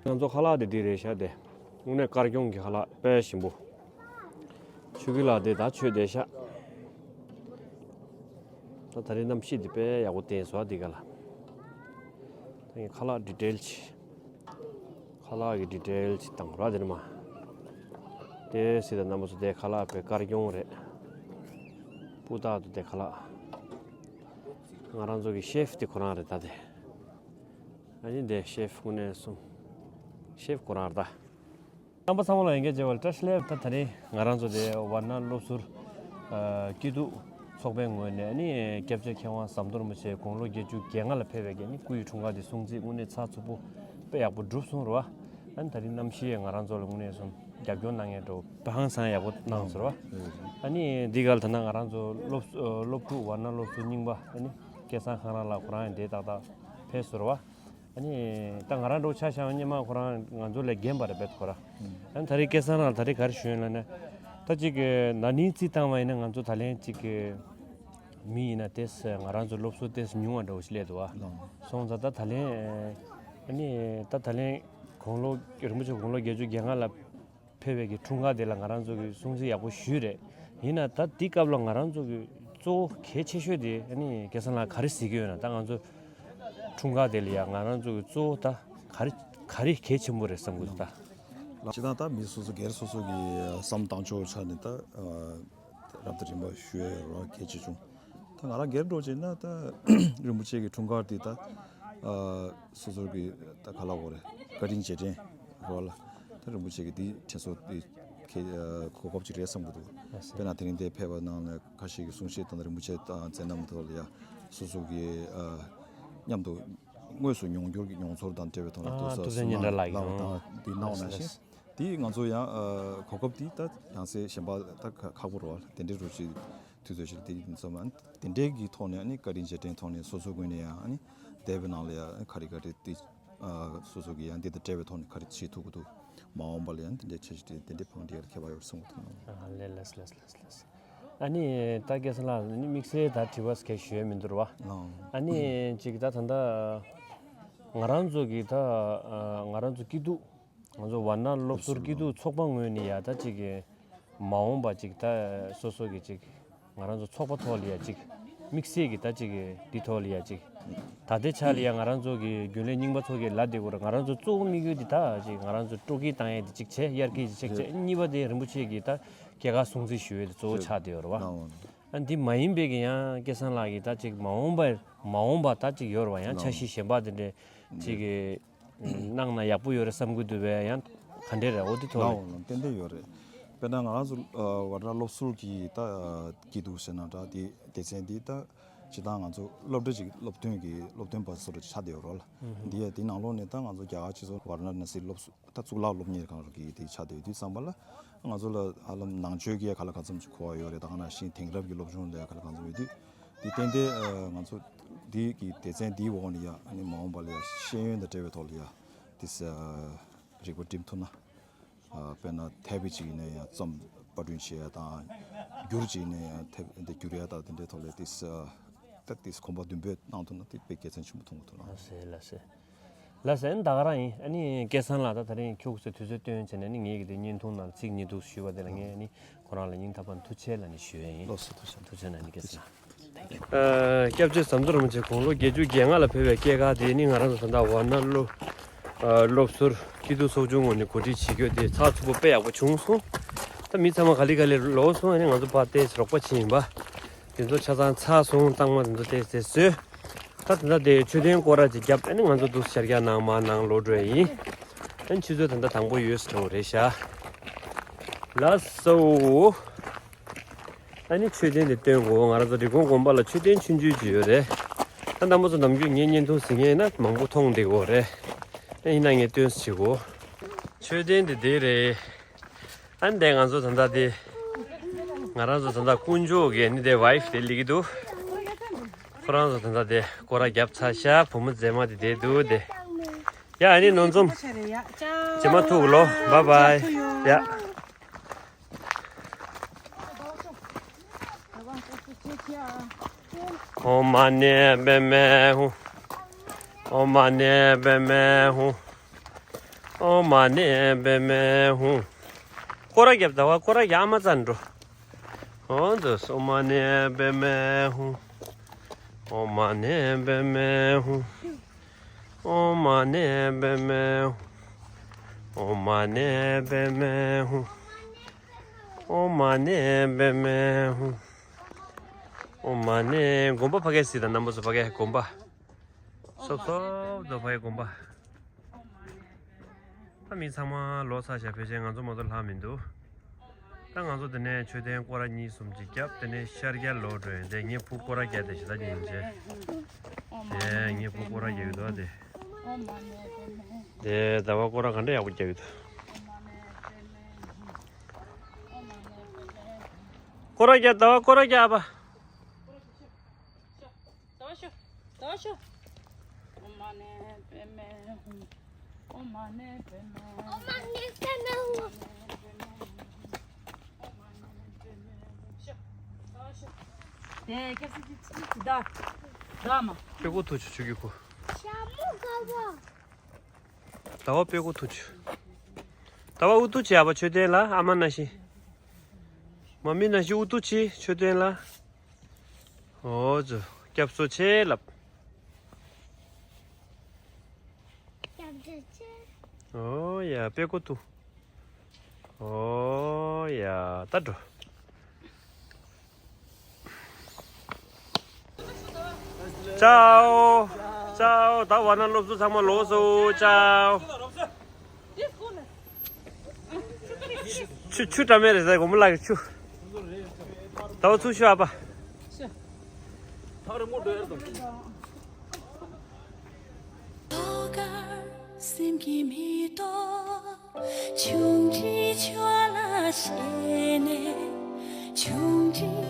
ང་ཚོ་ཁ་ལག་དེ་འདི་རེད་ཤག་དེ། དངོས་གནས་དཀར་སྐྱོང་གི་ཁ་ལག་དཔེ་ཞིམ་པོ། ཆུ་ཁྱི་ལགས་དེ་ད་ཆོས་བསྡད་ཤག་ད་ད་རེས་གནམ་གཤིས་འདི་དཔེ་ཡག་པོ་བསྟན་སོང་འདི་ག་ལ། ད་ངས་ཁ་ལག་ཌི་ཊེལ་ཅིག་ཁ་ལག་གི་ཌི་ཊེལ་ཅིག་བཏང་ར་དེ་ནི་མ། དེ་སྲིད་དང་རྣམ་པ་ཚོ་དེ་ཁ་ལག་དཔེ་དཀར་སྐྱོང་རེད། སྤུས་དག་ཏུ་དེ་ཁ་ལག་ང་རང་ཚོ་གི་ཤེ་ཕི་དེ་ཁོ་རང་རེད་ད་དེ། ཨ་ནི་དེ་ཤེ་ཕི་དངོས་གནས་སོང་། ཤེ་ཕི་ཁོ་རང་རེད་ད། རྣམ་པ་ཚང་མ་ལ་ཡིན་གྱི་བཀྲ་ཤིས་བདེ་ལེགས། ད་ད་རེས་ང་རང་ཚོ་དེ་ཝཱ་ཎ་སློབ་ཟུར་ཨ་སྐྱིད་སྡུག་ཚོགས་པའི་ངོས་ནས་ཨ་ནི་སྐྱབས་རྗེ་མཁས་དབང་ཟམ་གདོང་རིན་པོ་ཆེ་དགུང་ལོ་བརྒྱད་ཅུ་གྱ་ལྔ་ལ་ཕེབས་པའི་གི་ཨ་ནི་སྐུ་ཡི་འཁྲུངས་སྐར་དེ་སྲུང་བརྩི་དངོས་གནས་ཚགས་ཚུད་པོ་དཔེ་ཡག་པོ་གྲུབ་སོང་རེད་བ། ཨ་ནི་ད་རེས་གནམ་གཤིས་ང་རང་ཚོ་ལ་དངོས་གནས་སོང་རྒྱབ་སྐྱོར་གནང་མཁན་འདྲ་པོ་དཔེ་ཧང་སང་ཡག་པོ་གནང་སོང་རེད་བ། ཨ་ནི་འདི་ག་ལ་ད་ལྟ་ང་རང་ཚོ་སློབ་སློབ་ཕྲུག་ཝཱ་ཎ་སློབ་ཟུར་རྙིང་པ་ཨ་ནི་སྐལ་བཟང་ཁང་ར་ལགས་ཁོ་རང་ཡང་དེ་ཏག་ཏག་ཕེབས་སོང་རེད་བ། ཨ་ནི་ད་ང་རང་འདྲ་པོ་ཆ་བཞག་ན་སྔོན་མ་ཁོ་རང་ང་ཚོ་ལས་རྒན་པ་རེད་པས་ཁོ་རང་། ཨ་ནི་ད་རེས་སྐལ་བཟང་ལགས་ད་རེས་ག་རེ་ཞུ་ཡིན་ལབ་ན། ད་ཅིག་གི་ན་ནིང་རྩིས་བཏང་བ་ཡིན་ན་ང་ཚོ་ད་ལན་ཅིག་གི་མི་ཡིན་ན་ཏོག་ཙམ་ང་རང་ཚོ་སློབ་གསོ་ཏོག་ཙམ་ཉུང་བ་འདྲ་པོ་ཞིག་སླེབས་འདུག་བ། ལགས། སོང་ཙང་ད་ད་ལན་ཨ་ནི་ད་ད་ལན་དགུང་ལོ་རིན་པོ་ཆེ་དགུང་ལོ་བརྒྱད་ཅུ་གྱ་ལྔ་ལ་ཕེབས་པའི་གི་འཁྲུངས་སྐར་དེ་ལ་ང་རང་ཚོ་གི་སྲུང་བརྩི་ཡག་པོ་ཞུས་རེད། ཡིན་ན་ད་འདི་སྐབས་ལ་ང་རང་ཚོ་གི་གཙོ་བོ་གལ་ཆེ་ཤོས་དེ་ཨ་ནི་སྐལ་བཟང་ལགས་ག་རེ་གཟིགས་ཀྱི་ཡོད་ན། ད་ང་ཚོ་འཁྲུངས་སྐར་དེ་ལ་ཡང་ང་རང་ཚོ་གི་གཙོ་བོ་ད་ག་རེ་ག་རེ་གལ་ཆེན་པོ་རེད་བསམ་གི་འདུག་ད། སྤྱིར་བཏང་ད་མི་སོ་སོ་སྒེར་སོ་སོ་གི་བསམ་བཏང་ཕྱོགས་ཆ་ནས་ད་རབ་དང་རིམ་པ་ཞུ་ཡ་ཡོད་རེད་བ། གལ་ཆེ་ཆུང་། ད་ང་རང་སྒེར་འགྲོ་བྱས་ན་ད་རིན་པོ་ཆེ་གི་འཁྲུངས་སྐར་དེ་ད་ཨ་སོ་སོ་གི་ད་ག་ལབ་དགོས་རེད། བཀའ་དྲིན་རྗེས་དྲན་རོ་ལ། ད་རིན་པོ་ཆེ་གི་དེ་དྲན་གསོ་དེ་གལ་ཨ་གོ་སྐབས་ཅིག་རེད་བསམ་གི་འདུག་ལགས་སོ། དཔེར་ན་དེ་རིང་འདིར་ཕེབས་པ་ནང་ནས་ཁ་ཤས་ཀྱི་གསུང་བཤད་དང་རིན་པོ་ཆེ་དང་མཛད་རྣམ་ཐོག་ལ་ཡ་སོ་སོ་གི་ཨ་མཉམ་དུ་དངོས་སུ་མྱོང་འགྱུར་གྱི་མྱོང་ཚོར་དང་འབྲེལ་བའི་ཐོག་ལ་ཨ་ཏོག་ཙམ་ཐུབ་བསྟན་སྙན་གྲགས་ལགས་ཀྱིས་གནང་བ་དང་འདི་གནང་བ་ནང་བཞིན། ལགས་སོ། དེ་ང་ཚོ་ཡང་ཨ་གོ་སྐབས་དེ་ད་ཡང་སེ་གཞན་པ་ད་ཁག་པོ་རེད་བ། དེ་འདྲའི་རོ་ཅིག་དུས་ཚོད་ཞིག་དེ་ཡིན་ཙམ་ཨ་ནི་དེ་འདྲའི་གི་ཐོག་ནས་ཨ་ནི་བཀའ་དྲིན་རྗེས་དྲན་ཐོག་ནས་སོ་སོའི་ངོས་ནས་ཡང་ཨ་ནི་འདས་པའི་ནང་ལ་ཡང་ག་རེ་ག་རེ་དེ་ཨ་སོ་སོ་གི་ཡང་འདི་དང་འབྲེལ་བའི་ཐོག་ནས་ག་རེ་བྱེད་ཐུབ་ཀྱི་འདུག་མ་འོངས་པ་ལ་ཡང་དེ་འདྲའི་འཆར་གཞི་དེ་འདི་འདྲའི་བང་སྒྲིག་ཡ་ལ་ཁྱད་པར་ཡོད་རེད་བསམ་གྱི་འདུག་ཨ་ལས་ལས་ལས་ལས་ལས། ཨ་ནི་ད་སྐལ་བཟང་ལགས་ཨ་ནི་དམིགས་བསལ་ད་དྲི་བ་གལ་ཞུ་ཡ་མི་འདུག་ར་བ། ཨ་ནི་ཅིག་ད་ད་ལྟ་ང་རང་ཚོ་གི་ད་ང་རང་ཚོ་སྐྱིད་སྡུག་ང་ཚོ་ཝཱ་ཎ་སློབ་ཟུར་སྐྱིད་སྡུག་ཚོགས་པ་ངོས་ནས་ཡ་ད་ཅིག་གི་མ་འོངས་པ་ཅིག་ད་སོ་སོ་གི་ཅིག་ང་རང་ཚོ་ཚོགས་པ་ཐོག་ལ་ཡ་ཅིག་དམིགས་བསལ་གི་ད་ཅིག་གི་འདི་ཐོག་ལ་ཡ་ཅིག་ད་ལྟའི་ཆ་ལ་ཡ་ང་རང་ཚོ་གི་རྒྱུན་ལས་རྙིང་པ་ཚོ་གི་ལ་དེ་གོ་ར་ང་རང་ཚོ་གཙོ་བོ་དམིགས་ཡུལ་འདི་ད་ཅིག་ང་རང་ཚོ་སྤྲོ་སྐྱིད་བཏང་ཡ་འདི་ཅིག་བྱས་དབྱར་སྐྱིད་ཅིག་ཆགས་བྱས། གཉིས་པ་དེ་རིན་པོ་ཆེ་གི་ད་སྐྱེས་སྐར་སྲུང་བརྩི་ཞུ་ཡ་དེ་གཙོ་བོ་ཆགས་བསྡད་ཡོད་ར་བ། ཨ་འདི་མ་ཡིན་པའི་གི་ཡང་སྐལ་བཟང་ལགས་ཀྱིས་ད་ཅིག་མ་འོངས་པར་མ་འོངས་པ་ད་ཅིག་ཡོད་ར་བ། ཡང་འཆར་གཞི་གཞན་པ་དེ་འདྲས་ཅིག་གི་གནང་ན་ཡག་པོ་ཡོད་རེད་བསམ་གི་འདུག་བས། ཡང་ག་འདྲས་རེད་འོ་དེ་ཐོག་ལ། ལའོ་ལ་ཏན་ཏན་ཡོད་རེད། དཔེར་ན་ང་རང་ཚོ་ཝཱ་ཎ་སློབ་ཟུར་གྱི་ད་སྐྱིད་སྡུག་ཟེར་ན་འདྲ་དེ་སྡེ་ཚན་འདི་ད་སྤྱིར་བཏང་ང་ཚོ་སློབ་གྲྭ་ཅིག་སློབ་སྟོན་གྱི་སློབ་སྟོན་པ་བཟོ་འདྲ་ཆགས་བསྡད་ཡོད་རེད་ལ། འདི་ཡ་དེའི་ནང་ལོགས་ནས་ད་ང་ཚོ་རྒྱ་གར་སྤྱི་ཚོགས་ཝཱ་ར་ཎ་སི་སློབ་ཟུར་ད་གཙུག་ལག་སློབ་གཉེར་ཁང་རུ་གི་དེ་ཆ་དེ་དུས་ཙམ་པ་ལ་ང་ཚོ་ལ་ཧ་ལམ་ནང་ཆོས་ཀྱི་ག་ལ་ག་ཚོད་ཅིག་གོ་བ་ཡོད་རེད། ད་ག་ནང་བཞིན་དེང་རབས་ཀྱི་སློབ་སྦྱོང་ལ་ག་ལ་ག་ཚོད་ཡོད་དུས་དེ་ཏན་ཏན་ང་ཚོ་འདི་གི་སྡེ་ཚན་འདིའི་འོག་ནས་ཡ་ཨ་ནི་མ་འོངས་པ་ལ་ཡ་ཤེས་ཡོན་དང་འབྲེལ་བའི་ཐོག་ལ་ཡ་དེ་རིག་པ་སྒྲིམ་ཐུབ་ན། དཔེར་ན་ཐེབས་པའི་ཅིག་ཡིན་ན་ཡང་རྩོམ་པར་སྐྲུན་བྱེད་ཡ་དང་། བསྒྱུར་ཅིག་ཡིན་ན་ཡང་ཐེབས་འདི་བསྒྱུར་ཡ་དང་དེ་འདྲའི་ཐོག་ལ་དེ་ད་དེ་གོམ་པ་མདུན་སྤོས་གནང་ཐུབ་ན་དེ་དཔེ་དགེ་མཚན་ཆེན་པོ་མཐོང་གི་འདུག་ལགས། ལགས་སེ་ལགས་སེ། ལགས་སེ། ཨ་ནི་ད་ག་རང་ཡིན། ཨ་ནི་སྐལ་བཟང་ལགས་ད་ད་རིང་ཁྱུག་ཙེ་དུས་ཚོད་བཏོན་བྱས་ནས་ཨ་ནི་ངེད་ཀྱི་དེ་བརྙན་ཐུང་ནང་ཚིག་ཉིས་གཏུགས་ཞུས་པ་དེ་ལ་ངས་ཨ་ནི་ཁོ་རང་ལ་སྙིང་ཐག་པ་ནས་ཐུགས་རྗེ་ཆེ་ལབ་ནས་ཞུ་ཡ་ཡིན། ལགས་སོ། ཐུགས་རྗེ་ཆེ། ཐུགས་རྗེ་ཆེ་གནང་ནི་སྐལ་བཟང་། སྐྱབས་རྗེ་ཟམ་གདོང་རིན་པོ་ཆེ་དགུང་ལོ་བརྒྱད་ཅུ་གྱ་ལྔ་ལ་ཕེབས་པའི་སྐྱེས་སྐར་དེ་ནི་ང་རང་ཚོ་ད་ལྟ་ཝཱ་ཎ་སློབ་སློབ་ཟུར་སྐྱིད་སྡུག་ཚོགས་ཆུང་ངོས་ནས་གོ་སྒྲིག་བྱེད་རྒྱུ་དེ་ཚགས་ཚུད་པོ་དཔེ་ཡག་པོ་བྱུང་སོང་། ད་མི་ཚང་མ་ག་ལེ་ག་ལེ་ལོག་སོང་། ཨ་ནི་ང་ཚོ་ཕར་ཏོག་ཙམ་རོགས་པ་བྱེད་ཡིན་པ། དེ་ཚོ་ཆ་ཚང་ཚར་སོང་། གཙང་མ་དེ་ཚོ་ཏོག་ཙམ་བཟོས། ད་ད་ལྟ་དེ་མཆོད་རྟེན་སྐོར་ར་ཅིག་བརྒྱབ། ཨ་ནི་ང་ཚོ་འདུག་ཤར་རྒྱག་ནང་མར་ནང་ལོག་འགྲོ་ཡ་ཡིན། ཨ་ནི་ཆུ་ཚོད་ད་ལྟ་དང་པོ་ཡོལ་སོང་རེད་ཤག་ལགས་སོ། ཨ་ནི་མཆོད་རྟེན་དེ་སྟོན་དགོས། ང་རང་ཚོ་རི་ཀོན་དགོན་པ་ལ་མཆོད་རྟེན་ཆུང་ཆུང་ཅིག་ཡོད་རེད། ད་རྣམ་པ་ཚོ་ནམ་རྒྱུན་ངའི་བརྙན་ཐུང་གཟིགས་མཁན་ཡིན་ན་མང་པོ་མཐོང་བསྡད་ཀྱི་ཡོད་རེད། ཨ་ཡིན་ན་ངས་སྟོན་ཟེར་གོ། མཆོད་རྟེན་དེ་དེ་རེད། ཨ་ནི་དེ་ང་ཚོ་ད་ལྟ་དེ། ང་རང་ཚོ་ད་ལྟ་དཀོན་མཆོག་གི་ཨ་ནི་དེ་ཝའིཕ་དེ་སླེབས་ཀྱི་འདུག་ཁོ་རང་ཚོ་ད་ལྟ་དེ་སྐོར་ར་བརྒྱབ་ཚར་ཤག་བུ་མོ་མཛེས་མ་དེ་བསྡད་འདུག་དེ། ཡ་ཨ་ནི་ནོར་འཛོམས། རྗེས་མ་ཐུག་ལོ། བཱའི་བཱའི། ཡ། ཨོཾ་མ་ཎི་པདྨེ་ཧཱུྃ། ཨོཾ་མ་ཎི་པདྨེ་ཧཱུྃ། ཨོཾ་མ་ཎི་པདྨེ་ཧཱུྃ། སྐོར་ར་རྒྱབ། ཟླ་བ་སྐོར་ར་རྒྱབ། ཨ་མ་རྩ་འགྲོ། འོ་འདུག། ཨོཾ་མ་ཎི་པདྨེ་ཧཱུྃ། ཨོཾ་མ་ཎི་པདྨེ་ཧཱུྃ། ཨོཾ་མ་ཎི་པདྨེ་ཧཱུྃ། ཨོཾ་མ་ཎི་པདྨེ་ཧཱུྃ། ཨོཾ་མ་ཎི་པདྨེ་ཧཱུྃ། ཨོཾ་མ་ཎི། དགོན་པ་ཕ་གིར་གཟིགས་དང་། རྣམ་པ་ཚོ་ཕ་གིར་དགོན་པ། སོབ་སོབ་དོ་ཕ་གིར་དགོན་པ། ད་མི་ཚང་མ་ལོག་ཚར་ཤག་ཕལ་ཆེར་ང་ཚོ་མ་གཏོགས་ལྷག་མི་འདུག། ད་ང་ཚོ་དེ་ནས་མཆོད་རྟེན་སྐོར་ར་གཉིས་གསུམ་ཅིག་བརྒྱབ། དེ་ནས་ཤར་རྒྱག་ལོག་འགྲོ་ཡིན། དེ་ངའི་བུ་སྐོར་ར་རྒྱག་བསྡད་ཤག། ད་ཉིན་བྱེད། དེ་ངའི་བུ་སྐོར་ར་རྒྱག་གི་འདུག་ཨ། དེ། དེ་ཟླ་བ་སྐོར་ར་ག་འདྲ་ཡག་པོ་རྒྱག་གི་འདུག། སྐོར་ར་རྒྱག། ཟླ་བ་སྐོར་ར་རྒྱག་པ། ཟླ་བ་ཤོག། ཟླ་བ་ཤོག། ཨོཾ་མ་ཎི་པདྨེ་ཧཱུྃ། ཨོཾ་མ་ཎི་པདྨེ་ཧཱུྃ། ཨོཾ་མ་ཎི་པདྨེ་ཧཱུྃ། ཨོཾ་མ་ཎི་པདྨེ་ཧཱུྃ། ཤོག། ཟླ་བ་ཤོག། དེ་སྐྱབས་སུ་ཅི་ཅི་ཅི་ད། ད་མ། དཔེ་ཀོ་ཐུག་ཆུ་ཆུ་གི་ཁུ། ཞྭ་མོ་ག་བ། ཟླ་བ་དཔེ་ཀོ་ཐུག་ཆུ། ཟླ་བ་ཨུ་ཐུག་ཆེ་ཡ་བ་མཆོད་རྟེན་ལ། ཨ་མ་ན་ཤི། མ་མི་ན་ཤི་ཨུ་ཐུག་ཆེ་མཆོད་རྟེན་ལ། འོ་ཙོ། སྐྱབས་སུ་མཆི་ལབ། སྐྱབས་སུ་མཆི། ཨོ་ཡ། དཔེ་ཀོ་ཐུག། ཨོ་ཡ། ད་འགྲོ། ཅའོ། ཅའོ། ད་བར་ན་སློབ་གསོ་ཚང་མ་ལོག་སོ། ཅའོ། ཆུ་ཆུ་འདྲ་མེད་རེད་ཟེར། དགོང་མོ་ལགས་ཀྱི་ཆུ། ད་བ་ཚུར་ཤོག་ཨ་ཕ། ཐོག་ཁར་སེམས་ཀྱི་མེ་ཏོག་ཆུང་འདྲིས་ཆུ་ལ་ཞེན་ནས། ཆུང་འདྲིས་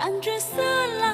རྟ་མགྲིན་ས་ལ།